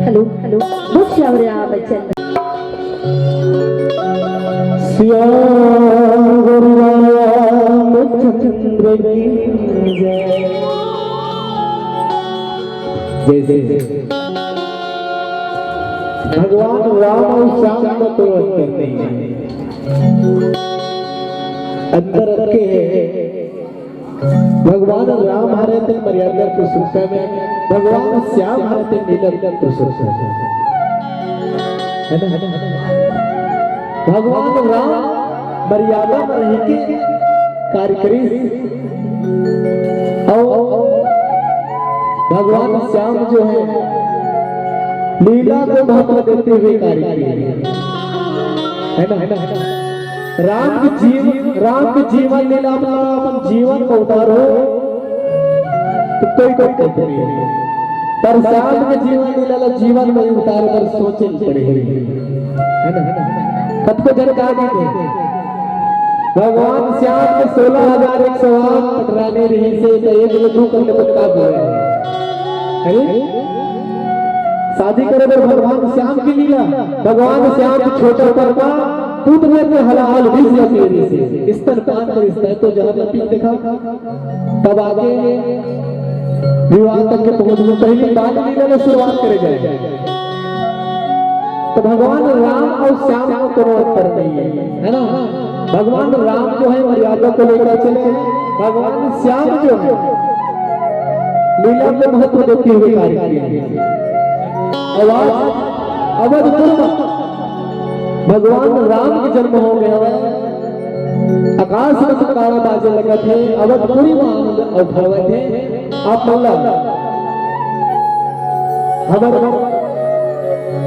हेलो, हेलो, बहुत श्यावरिया बच्चन। श्याम गुरु रामचंद्र की जय। जय जय। भगवान राम अउ श्याम का कोई अंतर नहीं है। अंतर अतके हे, भगवान राम हरे तेन मर्यादा पुरुषोत्तम हे, भगवान श्याम हरे तेन लीला पुरुषोत्तम हे। हे ना? भगवान राम मर्यादा में रहिके कार्य करिस। अउ भगवान श्याम जो हे, लीला को महत्व देते हुए कार्य किए। हे ना? राम के जीव-, राम के जीवन लीला में अपन जीवन को उतारो, तो कोई, कोई दिक्कत नहीं हे। पर श्याम के जीवन लीला ला जीवन में उतारे बर सोचे ल पड़े हे। हे ना? कतको झन कहा दीथे, भगवान श्याम के सोलह हजार एक सौ आठ पटरानी रहिसे, त एक ले दू करके पटका दिए। अरे? शादी करे बर भगवान श्याम के लीला, भगवान श्याम के छोटा परमा, पूत में के हलाहल विष या तेरी से, स्तनपान कर स्तन तो जहर न पी देखा। तब आगे विवाह तक के पहुंच में पहली बाल लीला में शुरुआत करे जाए। तो भगवान राम और श्याम में कोनो अंतर नहीं है, है ना? भगवान राम जो है मर्यादा को लेकर चले, भगवान श्याम जो है लीला को महत्व देते हुए कार्य किए हैं। और आज अवधपुर में भगवान राम के जन्म हो गया है। आकाश में जयकारा बाजे लगत हे, अवधपुरी में आनंद उठावत हे। आप मन ला हमर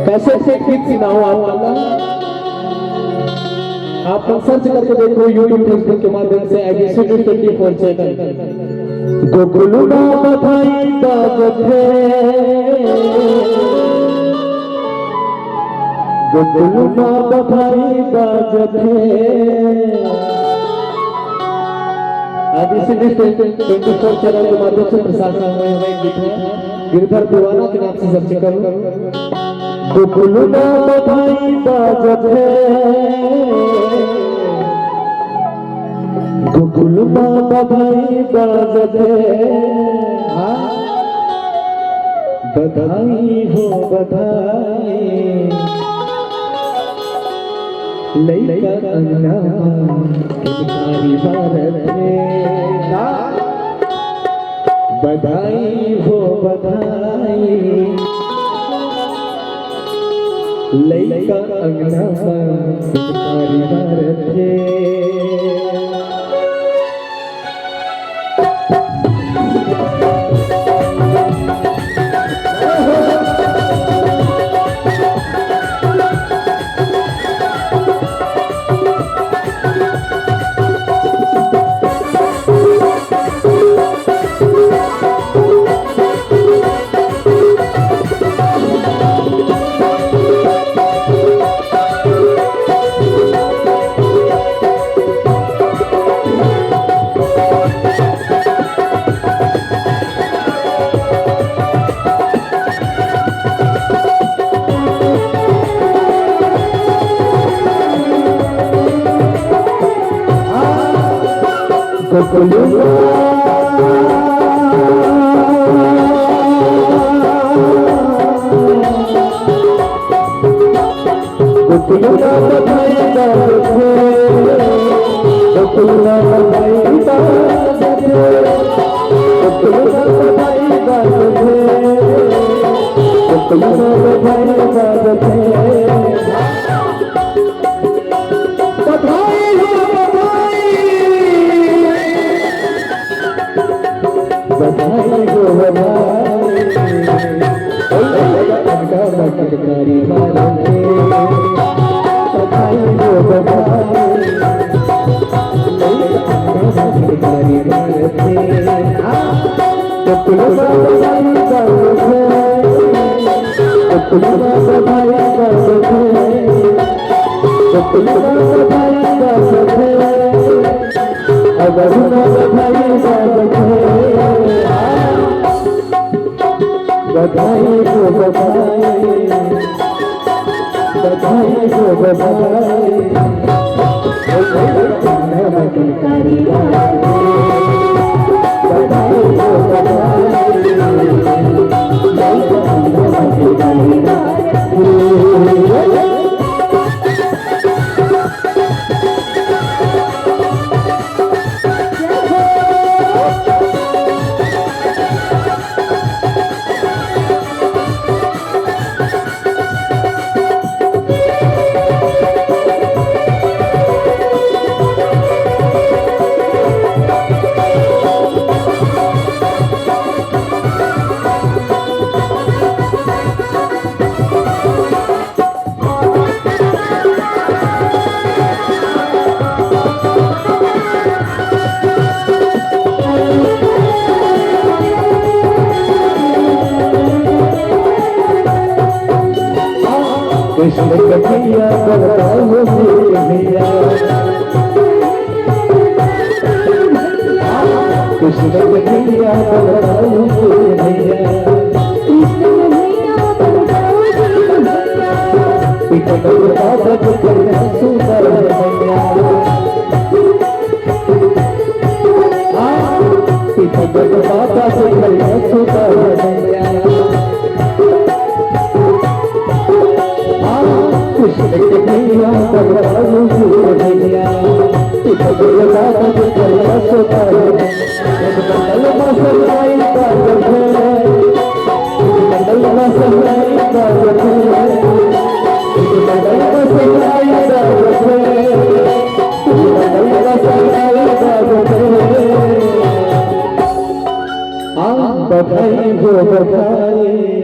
कैसे से गीत सुनाओ आप मन ला। आप मन सर्च करके देखो YouTube, Facebook के माध्यम से ABC news twenty four channel. Gokul मा बधाई बाजत हे, गोकुल मा बधाई बाजत हे। ABC news twenty four channel के माध्यम से प्रसारण हुए हुए गीत है, गिरधर दीवाना के नाम से सर्च करो। गोकुल मा बधाई बाजत हे, गोकुल मा बधाई बाजत हे। हाँ। बधाई हो बधाई, लइका अंगना मा किलकारी बारत हे। बधाई हो बधाई, लइका अंगना मा किलकारी बारत हे। गोकुल मा बधाई बाजत हे, गोकुल मा बधाई बाजत हे, गोकुल मा बधाई बाजत हे, गोकुल मा बधाई बाजत हे। बधाई हो बधाई। बधाई हो बधाई। ओ लइका अंगना मा किलकारी बारत हे। बधाई हो बधाई। लइका अंगना मा किलकारी बारत हे। गोकुल मा बधाई बाजत हे। गोकुल मा बधाई बाजत हे। गोकुल मा बधाई बाजत हे। अवध मा बधाई बाजत हे। बधाई हो बधाई, बधाई हो बधाई। बधाई हो बधाई। कृष्ण कन्हैया बलराम जी भैया, कृष्ण कन्हैया बलराम जी भैया। पीपल बाबा के करिया सुंदर मैया। हाँ, पीपल बाबा के करिया सुंदर मैया। हाँ, बधाई हो बधाई,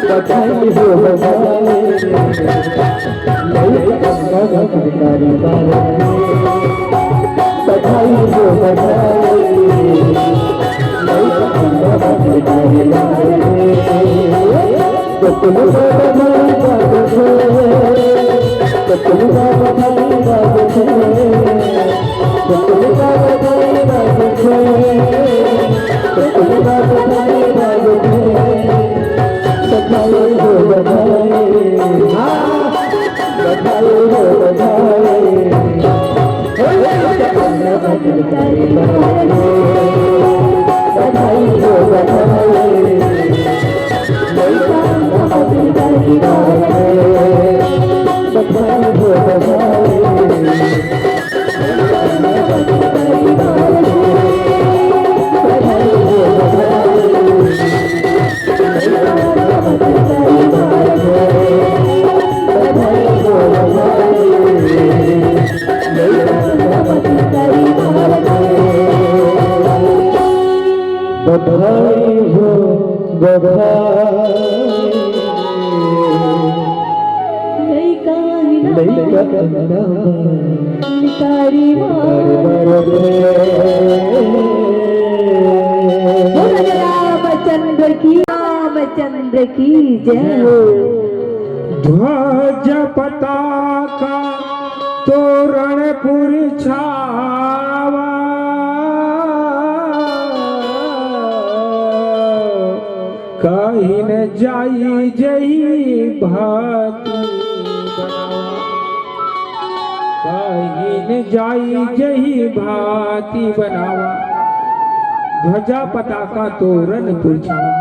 बधाई हो बधाई। बधाई हो बधाई। बधाई हो, बधाई। लइका अंगना, लइका अंगना, कारी मार कारी मार। बोल रामचंद्र की, रामचंद्र की जय हो। ध्वज पताका तोरण पुरछावा, काहिन जाई जही भाती बनावा, काहिन जाई जही भाती बनावा, ध्वजा पताका तोरण पुरछावा।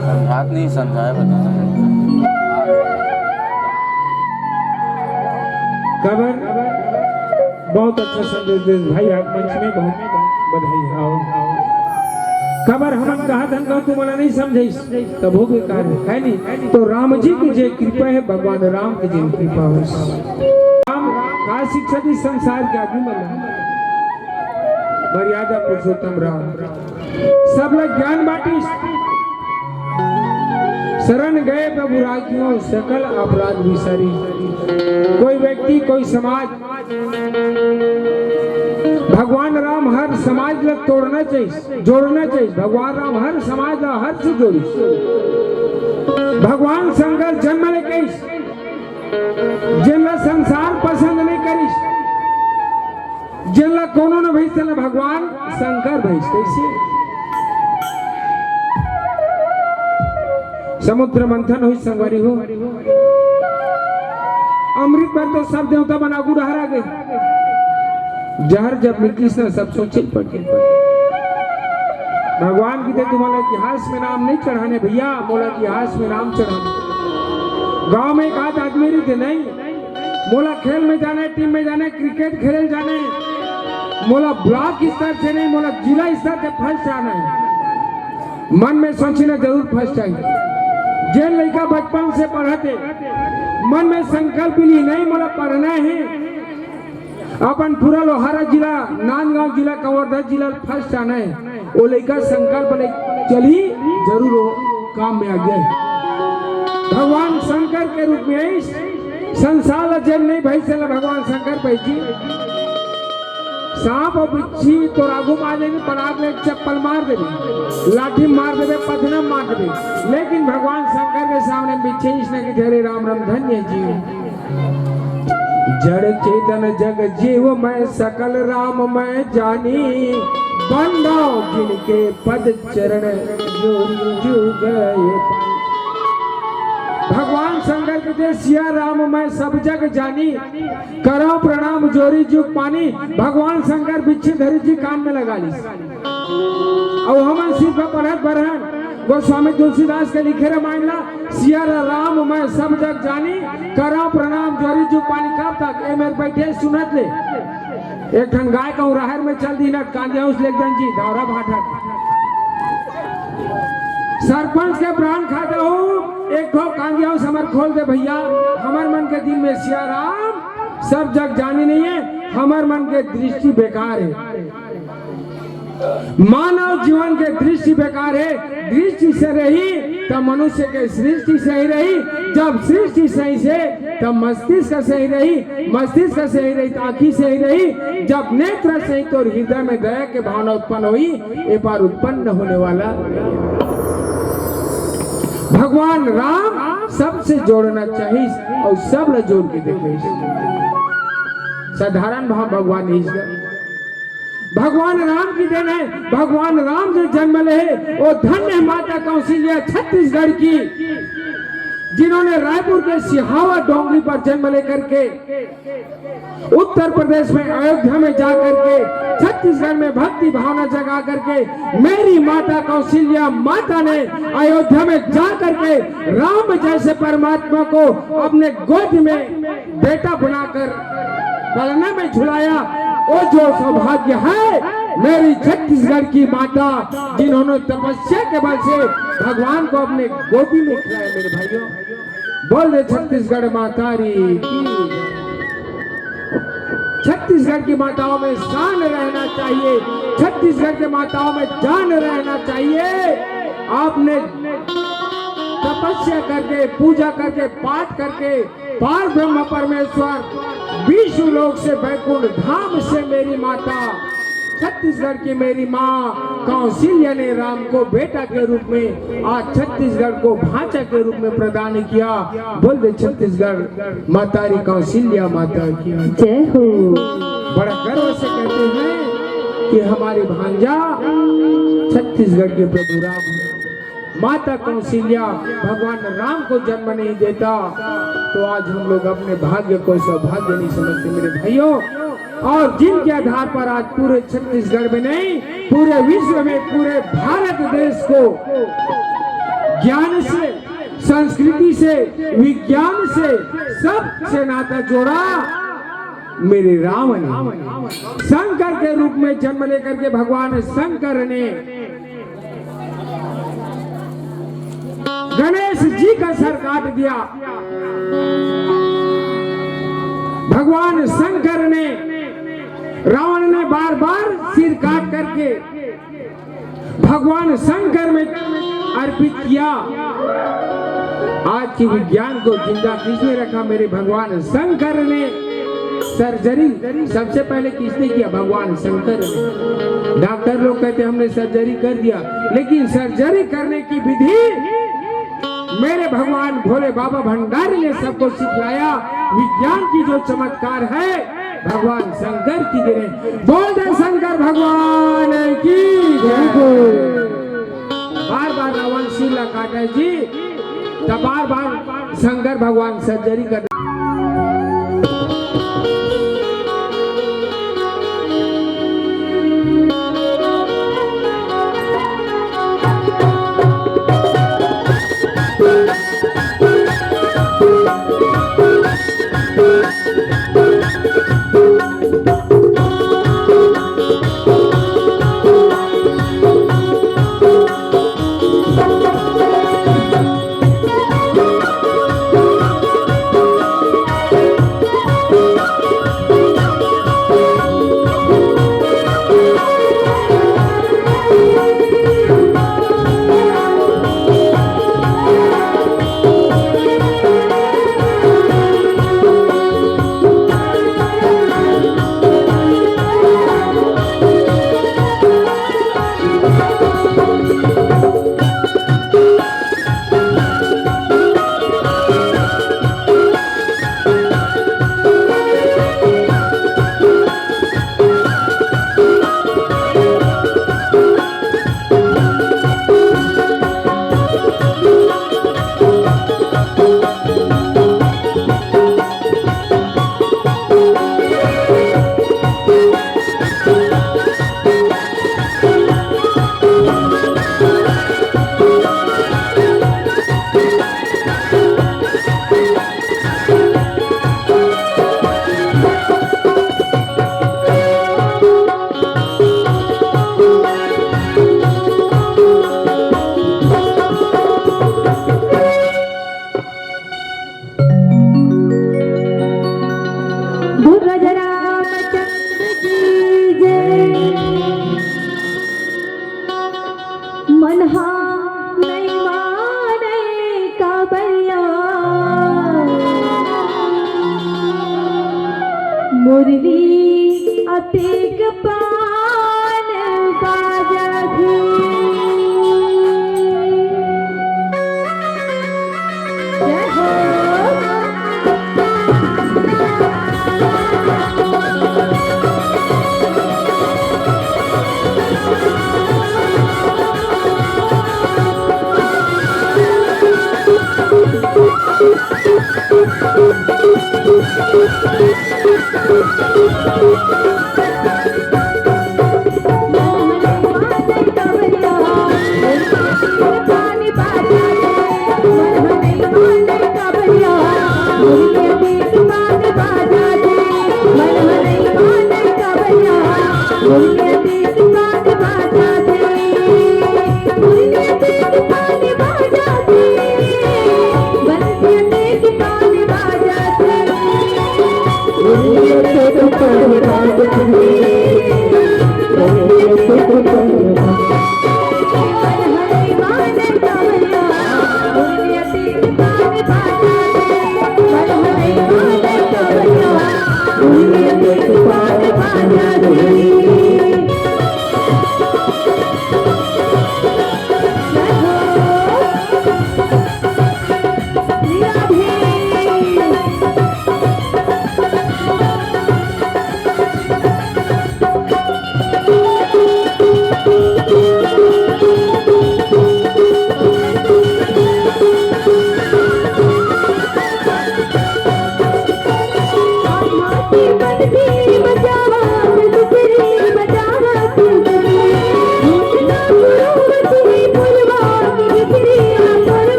समझात नहीं, समझाए बताना है। काबर? बहुत अच्छा संदेश देस भाई, आप मंच में बहुत बधाई। आओ। काबर हमन कहत हन, कहूं तुमन ला नहीं समझाइस, तभो बेकार है, है नहीं? तो राम जी की जे कृपा है, भगवान राम की जे कृपा हो। राम का शिक्षा दी संसार के आदमी मन ला? मर्यादा पुरुषोत्तम राम। सबला ज्ञान बांटिस। शरण गए प्रभु राखियो, सकल अपराध बिसारी। कोई व्यक्ति, कोई समाज, भगवान राम हर समाज ला तोड़ना चाहिए, जोड़ना चाहिए। भगवान राम हर समाज ला हर से जोड़िस। भगवान शंकर जन्म ले कहिस, जेन ला संसार पसंद नहीं करिस, जेन ला कोनो न भइस, तेला भगवान शंकर भइस। कइसे? समुद्र मंथन होइस संगवारी हो, अमृत बर तो सब देवता मन आगू डहर आ गे। जहर जब मिलतिस न, सब सोचे पड़े। भगवान कहिथे, तुम्हारा इतिहास में नाम नहीं चढ़ाने भैया, मोला इतिहास में नाम चढ़ाने। गांव में एक आध आदमी रहिथे, नहीं, मोला खेल में जाना है, टीम में जाना है, क्रिकेट खेले जाना है, मोला ब्लॉक स्तर से नहीं, मोला जिला स्तर से फर्स्ट आना है। मन में सोचिस न जरूर फर्स्ट आई। जेन लइका बचपन से पढ़त हे, मन में संकल्प ली, नहीं, मोला पढ़ना है, अपन पूरा लोहारा जिला, नांदगांव जिला, कवर्धा जिला फर्स्ट आना है, वो लइका संकल्प ले चलही, जरूर वो काम में आगे। भगवान शंकर के रूप में आइस, संसार ला जेन नहीं भइस, तेला भगवान शंकर भइस जी। सांप अउ बिच्छी तोर आगू में आ जाही, पराग ले चप्पल मार देबे, लाठी मार देबे, पथना मार देबे, लेकिन भगवान शंकर के सामने बिच्छी इसने की, "हरे राम राम धन्य जी।" जड़ चेतन जग जीव मैं, सकल राम मैं जानी, बंधो जिनके पद चरण जोरी जुग ये पानी। भगवान शंकर कहिथे, "सिया राम मैं सब जग जानी, करंव प्रणाम जोरी जुग पानी।" भगवान शंकर बिच्छी धरिस जी, कान में लगा लिस। अउ हमन सिर्फ पढ़त भर हन, गोस्वामी तुलसीदास के लिखे रामायण ला, "सिया राम मैं सब जग जानी, करंव प्रणाम जोरी जुग पानी।" कब तक ए मेर बइठे सुनत ले? एक ठन गाय कहूं राहर में चल दिही न, कांदिया उस लेगदन जी, धौरा भाठा। सरपंच के प्राण खाता हूं, एक ठो कांदिया उस हमर खोल दे भैया, हमर मन के दिल में सिया राम सब जग जानी नहीं है। हमर मन के दृष्टि बेकार हे। मानव जीवन के दृष्टि बेकार हे। दृष्टि से रही त मनुष्य के सृष्टि सही रही, जब सृष्टि सही से तब मस्तिष्क सही रही, मस्तिष्क सही रही त आँखी सही रही, जब नेत्र सही तोर हृदय में दया के भावना उत्पन्न होही, ए पार उत्पन्न होने वाला। भगवान राम सबसे जोड़ना चाहिए अउ सब ला जोड़ के देखे। साधारण भाव भगवान नहीं, भगवान राम की देन हे। भगवान राम जो जन्म ले हे, वो धन्य हे माता कौशल्या छत्तीसगढ़ की, जिन्होंने रायपुर के सिहावा डोंगरी पर जन्म लेकर के उत्तर प्रदेश में अयोध्या में जा करके, छत्तीसगढ़ में भक्ति भावना जगा करके, मेरी माता कौशल्या माता ने अयोध्या में जा करके राम जैसे परमात्मा को अपने गोद में बेटा बनाकर पलना में झुलाया। वो जो सौभाग्य है मेरी छत्तीसगढ़ की माता, जिन्होंने तपस्या के बल से भगवान को अपने गोदी में खिलाया। मेरे भाइयों, बोल दे छत्तीसगढ़ माता री की। छत्तीसगढ़ की माताओं में शान रहना चाहिए, छत्तीसगढ़ के माताओं में जान रहना चाहिए। आपने तपस्या करके, पूजा करके, पाठ करके पार ब्रह्म परमेश्वर विष्णु लोक से बैकुंठ धाम से मेरी माता छत्तीसगढ़ की मेरी माँ कौशल्या ने राम को बेटा के रूप में, आज छत्तीसगढ़ को भांचा के रूप में प्रदान किया। बोल दे छत्तीसगढ़ माता री कौशल्या माता की। जय हो। बड़ा गर्व से कहते हैं कि हमारी भांजा छत्तीसगढ़ के प्रभु राम है। माता कौशल्या भगवान राम को जन्म नहीं देता तो आज हम लोग अपने भाग्य को सौभाग्य नहीं समझते। मेरे भाइयों, और जिनके आधार पर आज पूरे छत्तीसगढ़ में नहीं, पूरे विश्व में, पूरे भारत देश को ज्ञान से, संस्कृति से, विज्ञान से, सबसे नाता जोड़ा मेरे राम ने। शंकर के रूप में जन्म लेकर के भगवान शंकर ने गणेश जी का सर काट दिया। भगवान शंकर ने, रावण ने बार बार सिर काट करके भगवान शंकर में अर्पित किया। आज की विज्ञान को जिंदा किसने रखा? मेरे भगवान शंकर ने। सर्जरी सबसे पहले किसने किया? भगवान शंकर ने। डॉक्टर लोग कहते हमने सर्जरी कर दिया, लेकिन सर्जरी करने की विधि मेरे भगवान भोले बाबा भंडारी ने सबको सिखलाया। विज्ञान की जो चमत्कार है भगवान शंकर की देन। बोल दे शंकर भगवान की जय। बार बार रावण सिर ला काटे जी, तो बार बार शंकर भगवान सर्जरी कर मुरली अतेक पान बाजत हे। जय हो।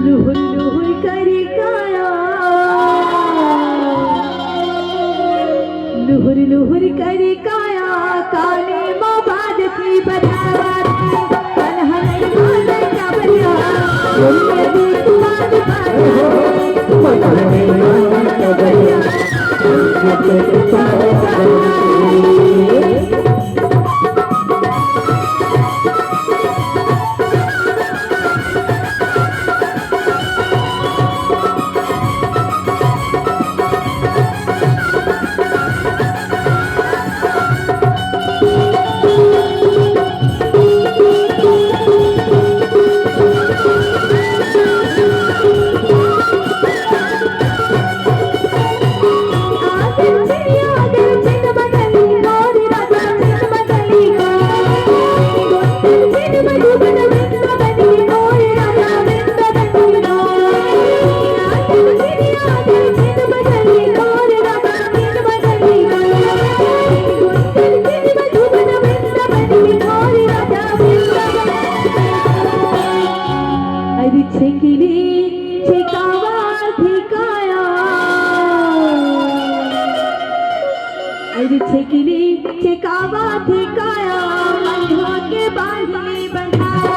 लुहुर लुहुर करी काया, लुहुर लुहुर करी काया, कानी मा बाजती बजावती, कन्हई माने कबरिया, दुनिया दी बाज बाज, कन्हई माने कबरिया, दुनिया दी बाज बाज। अरे छेकिली छेकावा धिकाया, अरे छेकिली छेकावा धिकाया, मंझा के बांधली बंधावा।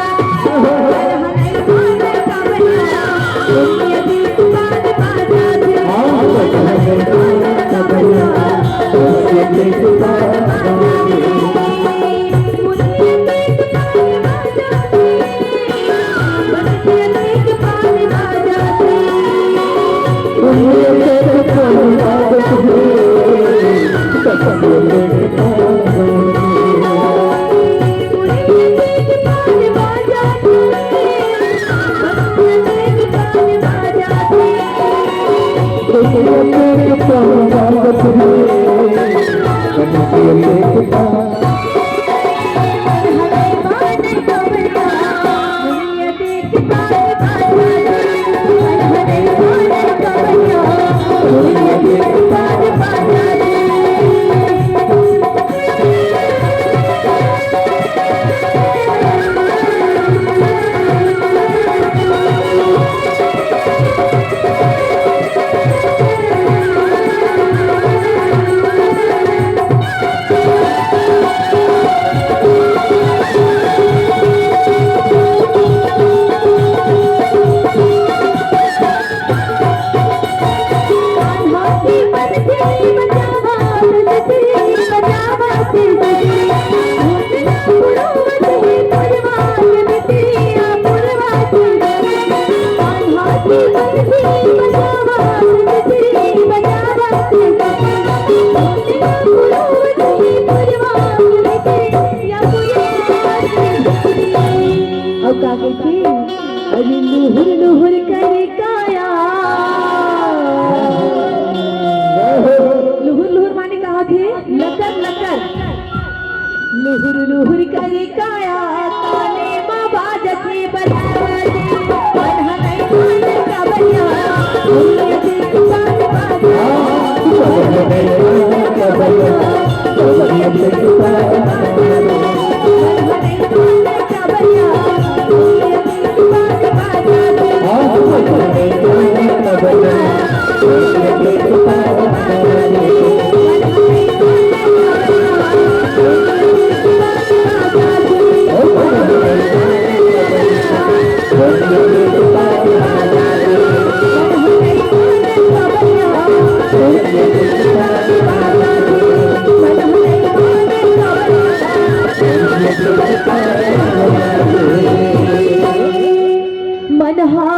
मन हा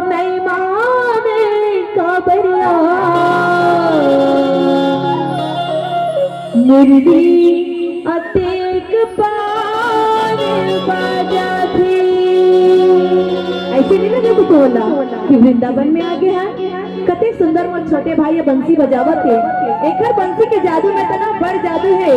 नइ माने काबरिया, मुरली अतेक पार बाजाथे। ऐसे नहीं लगे तो होला कि वृंदावन में आ गया है। कते सुंदर मोर छोटे भाई ये बंसी बजावत हे। एकर बंसी के जादू में तना बड़ जादू हे।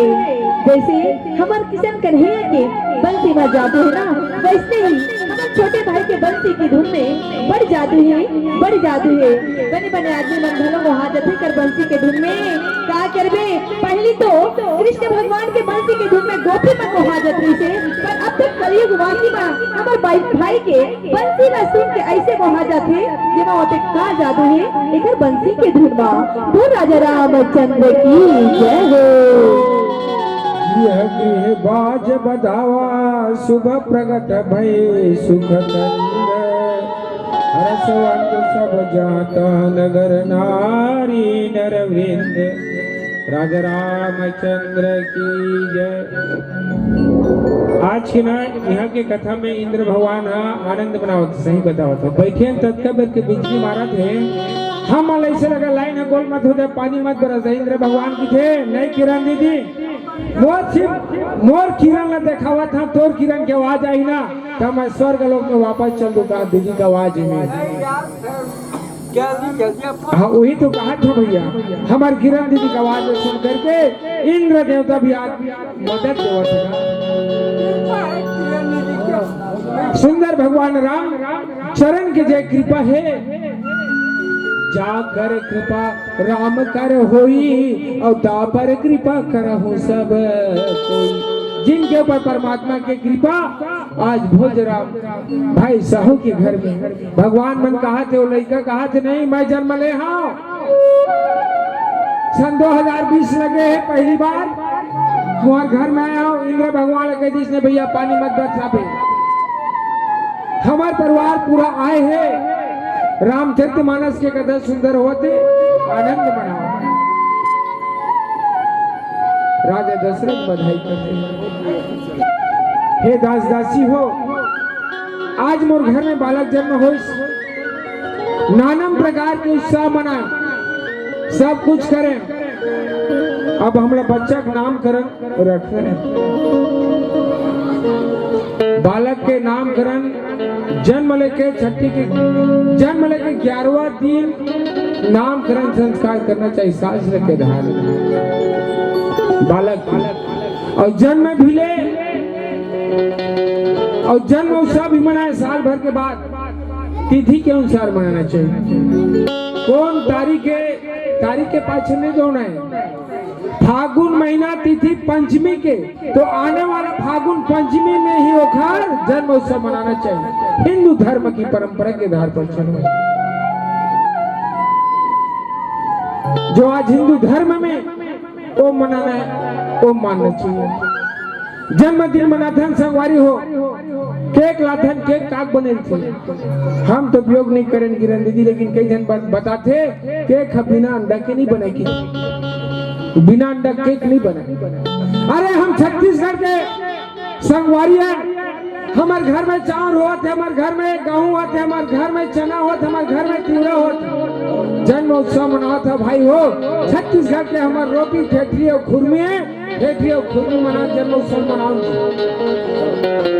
जैसे हमर किशन कन्हैया के बंसी में जादू हे ना, वैसने ही हमर छोटे भाई के बंसी के धुन में बड़ जादू हे, बड़ जादू हे। बने बने आदमी मन घलो मोहा जथे कर बंसी के धुन में। का करबे, पहली तो कृष्ण भगवान के बंसी के धुन में गोपी मन मोहा जथे से, पर अब तक कलयुग वासी मा हमर भाई, भाई के बंसी ला सुन के ऐसे मोहा जाथे, जेमा ओते का जादू हे एकर बंसी के धुन मा। बोल राजा रामचंद्र की जय हो। यह गृह बाज बधावा, शुभ प्रगट भई सुख कंद। हरसवंत सब जाता नगर नारी नर वृंद। राजा रामचंद्र की जय। आज के ना यहाँ के कथा में इंद्र भगवान हा आनंद मनावत, सही बतावत हो। बैठे हैं ततका बेर के बिजली मारत हे, हम मन ऐसे लगा लाइन है गोल मत हो जाए, पानी मत बरस जाए। इंद्र भगवान की थे, नहीं किरण दीदी, मोर सिर्फ मोर किरण ला देखावत हा, तोर किरण के आवाज आई ना, त मैं स्वर्ग लोक में वापस चल दूंगा दीदी का आवाज में। हाँ, वही तो कहा था भैया, हमार किरण दीदी का आवाज सुन करके इंद्र देवता भी आज मदद देवत हे। सुंदर भगवान राम चरण के जय कृपा हे, जाकर कृपा राम कर होई, और दापर कृपा करहु सब कोई। जिनके ऊपर परमात्मा की कृपा, आज भोजराम भाई साहू के घर में भगवान मन कहा थे, वो लइका कहा थे, नहीं, मैं जन्म ले हव। सन दो हज़ार बीस लगे हे, पहली बार मोर घर में आए हव। इंद्र भगवान कह दिस ने, भैया पानी मत बरसाबे, हमार परिवार पूरा आए हे। रामचरित मानस के कथा सुंदर होत हे, आनंद मनाओ। राजा दशरथ बधाई करते, हे दास दासी हो, आज मोर घर में बालक जन्म होइस, नानम प्रकार के उत्साह मनाए, सब कुछ करें। अब हमला बच्चा के नामकरण रखे। बालक के नामकरण जन्म लेके छठी के, जन्म लेके ग्यारहवाँ दिन नामकरण संस्कार करना चाहिए शास्त्र के आधार में। बालक और जन्म भी ले और जन्म उत्सव भी मनाए साल भर के बाद तिथि के अनुसार मनाना चाहिए। कौन तारीख के, तारीख के पाछे नहीं दौड़ना है। फागुन महीना तिथि पंचमी के, तो आने वाला फागुन पंचमी में ही ओखर जन्म उत्सव मनाना चाहिए। हिंदू धर्म की परंपरा के आधार पर चलो। जो आज हिंदू धर्म में वो मनाना है, वो मानना चाहिए। जन्मदिन मनाथन संगवारी हो, केक लाथन, केक काक बने थे। हम तो उपयोग नहीं करें किरण दीदी, लेकिन कई जन बत-, बताथे केक ह बिना अंडा के नहीं बने, कि बिना अंडा केक नहीं बने। अरे हम छत्तीसगढ़ के संगवारी है, हमार घर में चाउर होत हे, हमार घर में गेहूं होत हे, हमार घर में चना होत हे, हमार घर में तिवरा होत हे। जन्म उत्सव मनावत हे भाई हो, छत्तीसगढ़ के हमार रोटी ठेठरी और खुरमी है, ठेठरी और खुरमी मना, जन्म उत्सव मनाओ।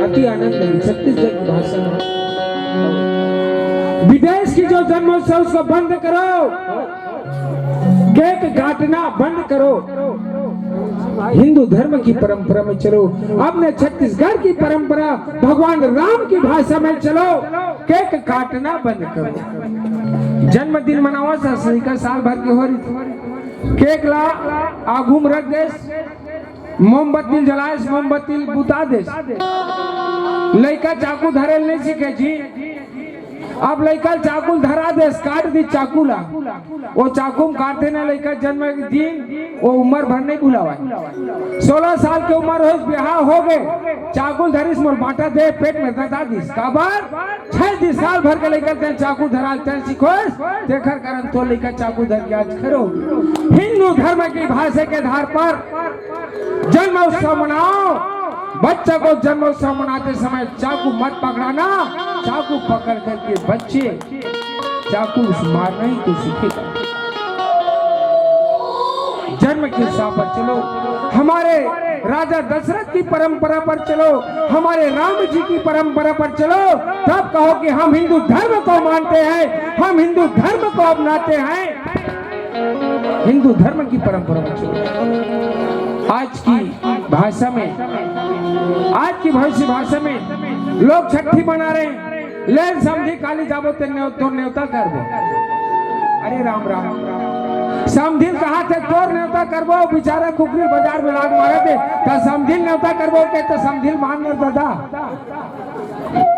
अति आनंद है छत्तीसगढ़ की भाषा में। विदेश की जो जन्मोत्सव उसको बंद करो, केक काटना बंद करो। हिंदू धर्म की परंपरा में चलो, अपने छत्तीसगढ़ की परंपरा, भगवान राम की भाषा में चलो। केक काटना बंद करो। जन्मदिन मनावत हस, लइका साल भर के हो रहिथे, केक ला आगू म रख देस, मोमबत्ती जलाएस, मोमबत्ती बुता देस, लइका चाकू धरे ल नहीं सीखे जी। अब लइका ल चाकू ल धरा देस, काट दी चाकू ला। वो चाकू म काटथे ना लइका जन्म के दिन, वो उम्र भर नहीं भुलावय। सोलह साल के उम्र होइस, बिहाव हो गे, चाकू ल धरिस, मोर बांटा दे, पेट में ददा दिस। काबर? छह दिस, साल भर के लइका ल तें चाकू धरा ल तें सिखोइस, तेखर कारण तोर लइका चाकू धर के आज खरो। हिंदू धर्म की भाषा के आधार पर जन्मोत्सव मनाओ। बच्चा को जन्मोत्सव मनाते समय चाकू मत पकड़ाना। चाकू पकड़ करके बच्चे चाकू से मारना ही तो सीखेगा। जन्म के उत्साह पर चलो, हमारे राजा दशरथ की परंपरा पर चलो, हमारे राम जी की परंपरा पर चलो, तब कहो कि हम हिंदू धर्म को मानते हैं, हम हिंदू धर्म को अपनाते हैं। हिंदू धर्म की परंपरा में चलो। आज की भाषा में, आज की भविष्य भाषा में लोग छठी मना रहे हैं। ले समधी, काली जाबो ते नेव-, तोर नेवता करबो। अरे राम राम, समधी कहा थे तोर नेवता करबो, बेचारा कुकरी बाजार में लाग मारे थे, त समधी नेवता करबो के, त समधी मान न दादा।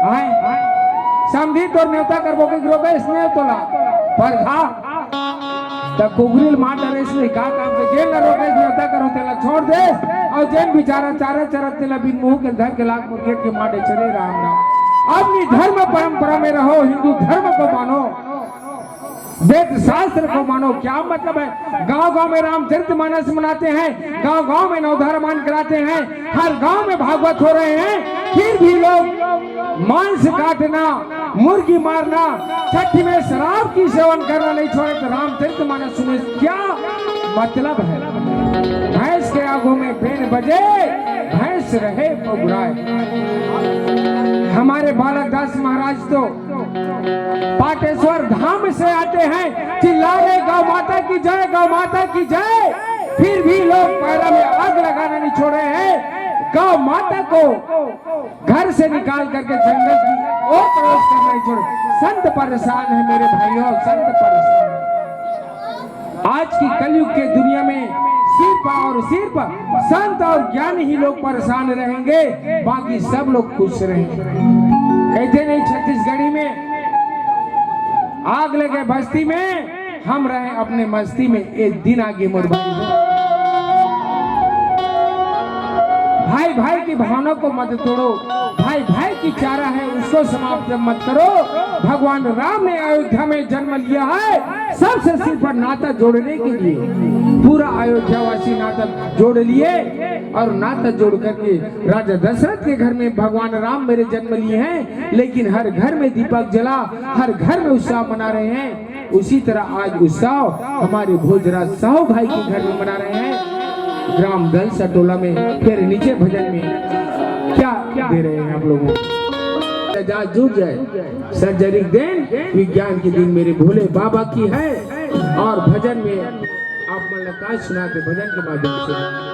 आय, समधी तोर नेवता करबो के गिरो बे इसने तोला। पर घा, त कुगरी ल मार डरे इसने का काम के, जेन न रोके नेवता करो तेला छोड़ दे, और जेन बेचारा चारा चरत तेला बिन मुंह के धर के लाग मुर्गे के मारे चले राम राम। अपनी धर्म परंपरा में रहो, हिंदू धर्म को मानो, वेद शास्त्र को मानो। क्या मतलब है, गांव गांव में रामचरित मानस मनाते हैं, गांव गांव में नवधा रामायण कराते हैं, हर गांव में भागवत हो रहे हैं, फिर भी लोग मांस काटना, मुर्गी मारना, छठी में शराब की सेवन करना नहीं छोड़े, तो रामचरित मानस सुने, क्या मतलब है? भैंस के आगू में बेन बजे, भैंस रहे पगुराए। हमारे बालक दास महाराज तो पाटेश्वर धाम से आते हैं, चिल्ला रहे, "गौ माता की जय, गौ माता की जय।" फिर भी लोग पैरा में आग लगाना नहीं छोड़ रहे हैं। गौ माता को घर से निकाल करके जंगल की ओर प्रवेश करना नहीं छोड़े। संत परेशान है मेरे भाइयों, संत परेशान है। आज की कलयुग के दुनिया में सिर्फ और सिर्फ संत और ज्ञानी ही लोग परेशान रहेंगे, बाकी सब लोग खुश रहेंगे। कहते नहीं छत्तीसगढ़ी में, "आग लगे बस्ती में, हम रहे अपने मस्ती में।" ये दिन आगे मोर भाई हो। भाई भाई की भावना को मत तोड़ो, भाई भाई की चारा है उसको समाप्त मत करो। भगवान राम ने अयोध्या में जन्म लिया है सबसे सिर्फ नाता जोड़ने के लिए। पूरा अयोध्यावासी नाता जोड़ लिए और नाता जोड़ करके राजा दशरथ के घर में भगवान राम मेरे जन्म लिए हैं, लेकिन हर घर में दीपक जला, हर घर में उत्साह मना रहे हैं। उसी तरह आज उत्सव हमारे भोजराज साहू भाई के घर में मना रहे हैं। ग्राम दलसा टोला में, तेरे नीचे भजन में क्या दे रहे हैं आप लोगों को? जा जुड़ जाए, सर्जरी दिन, विज्ञान के दिन मेरे भोले बाबा की है। और भजन में आप मन ला का सुनाते भजन के माध्यम से।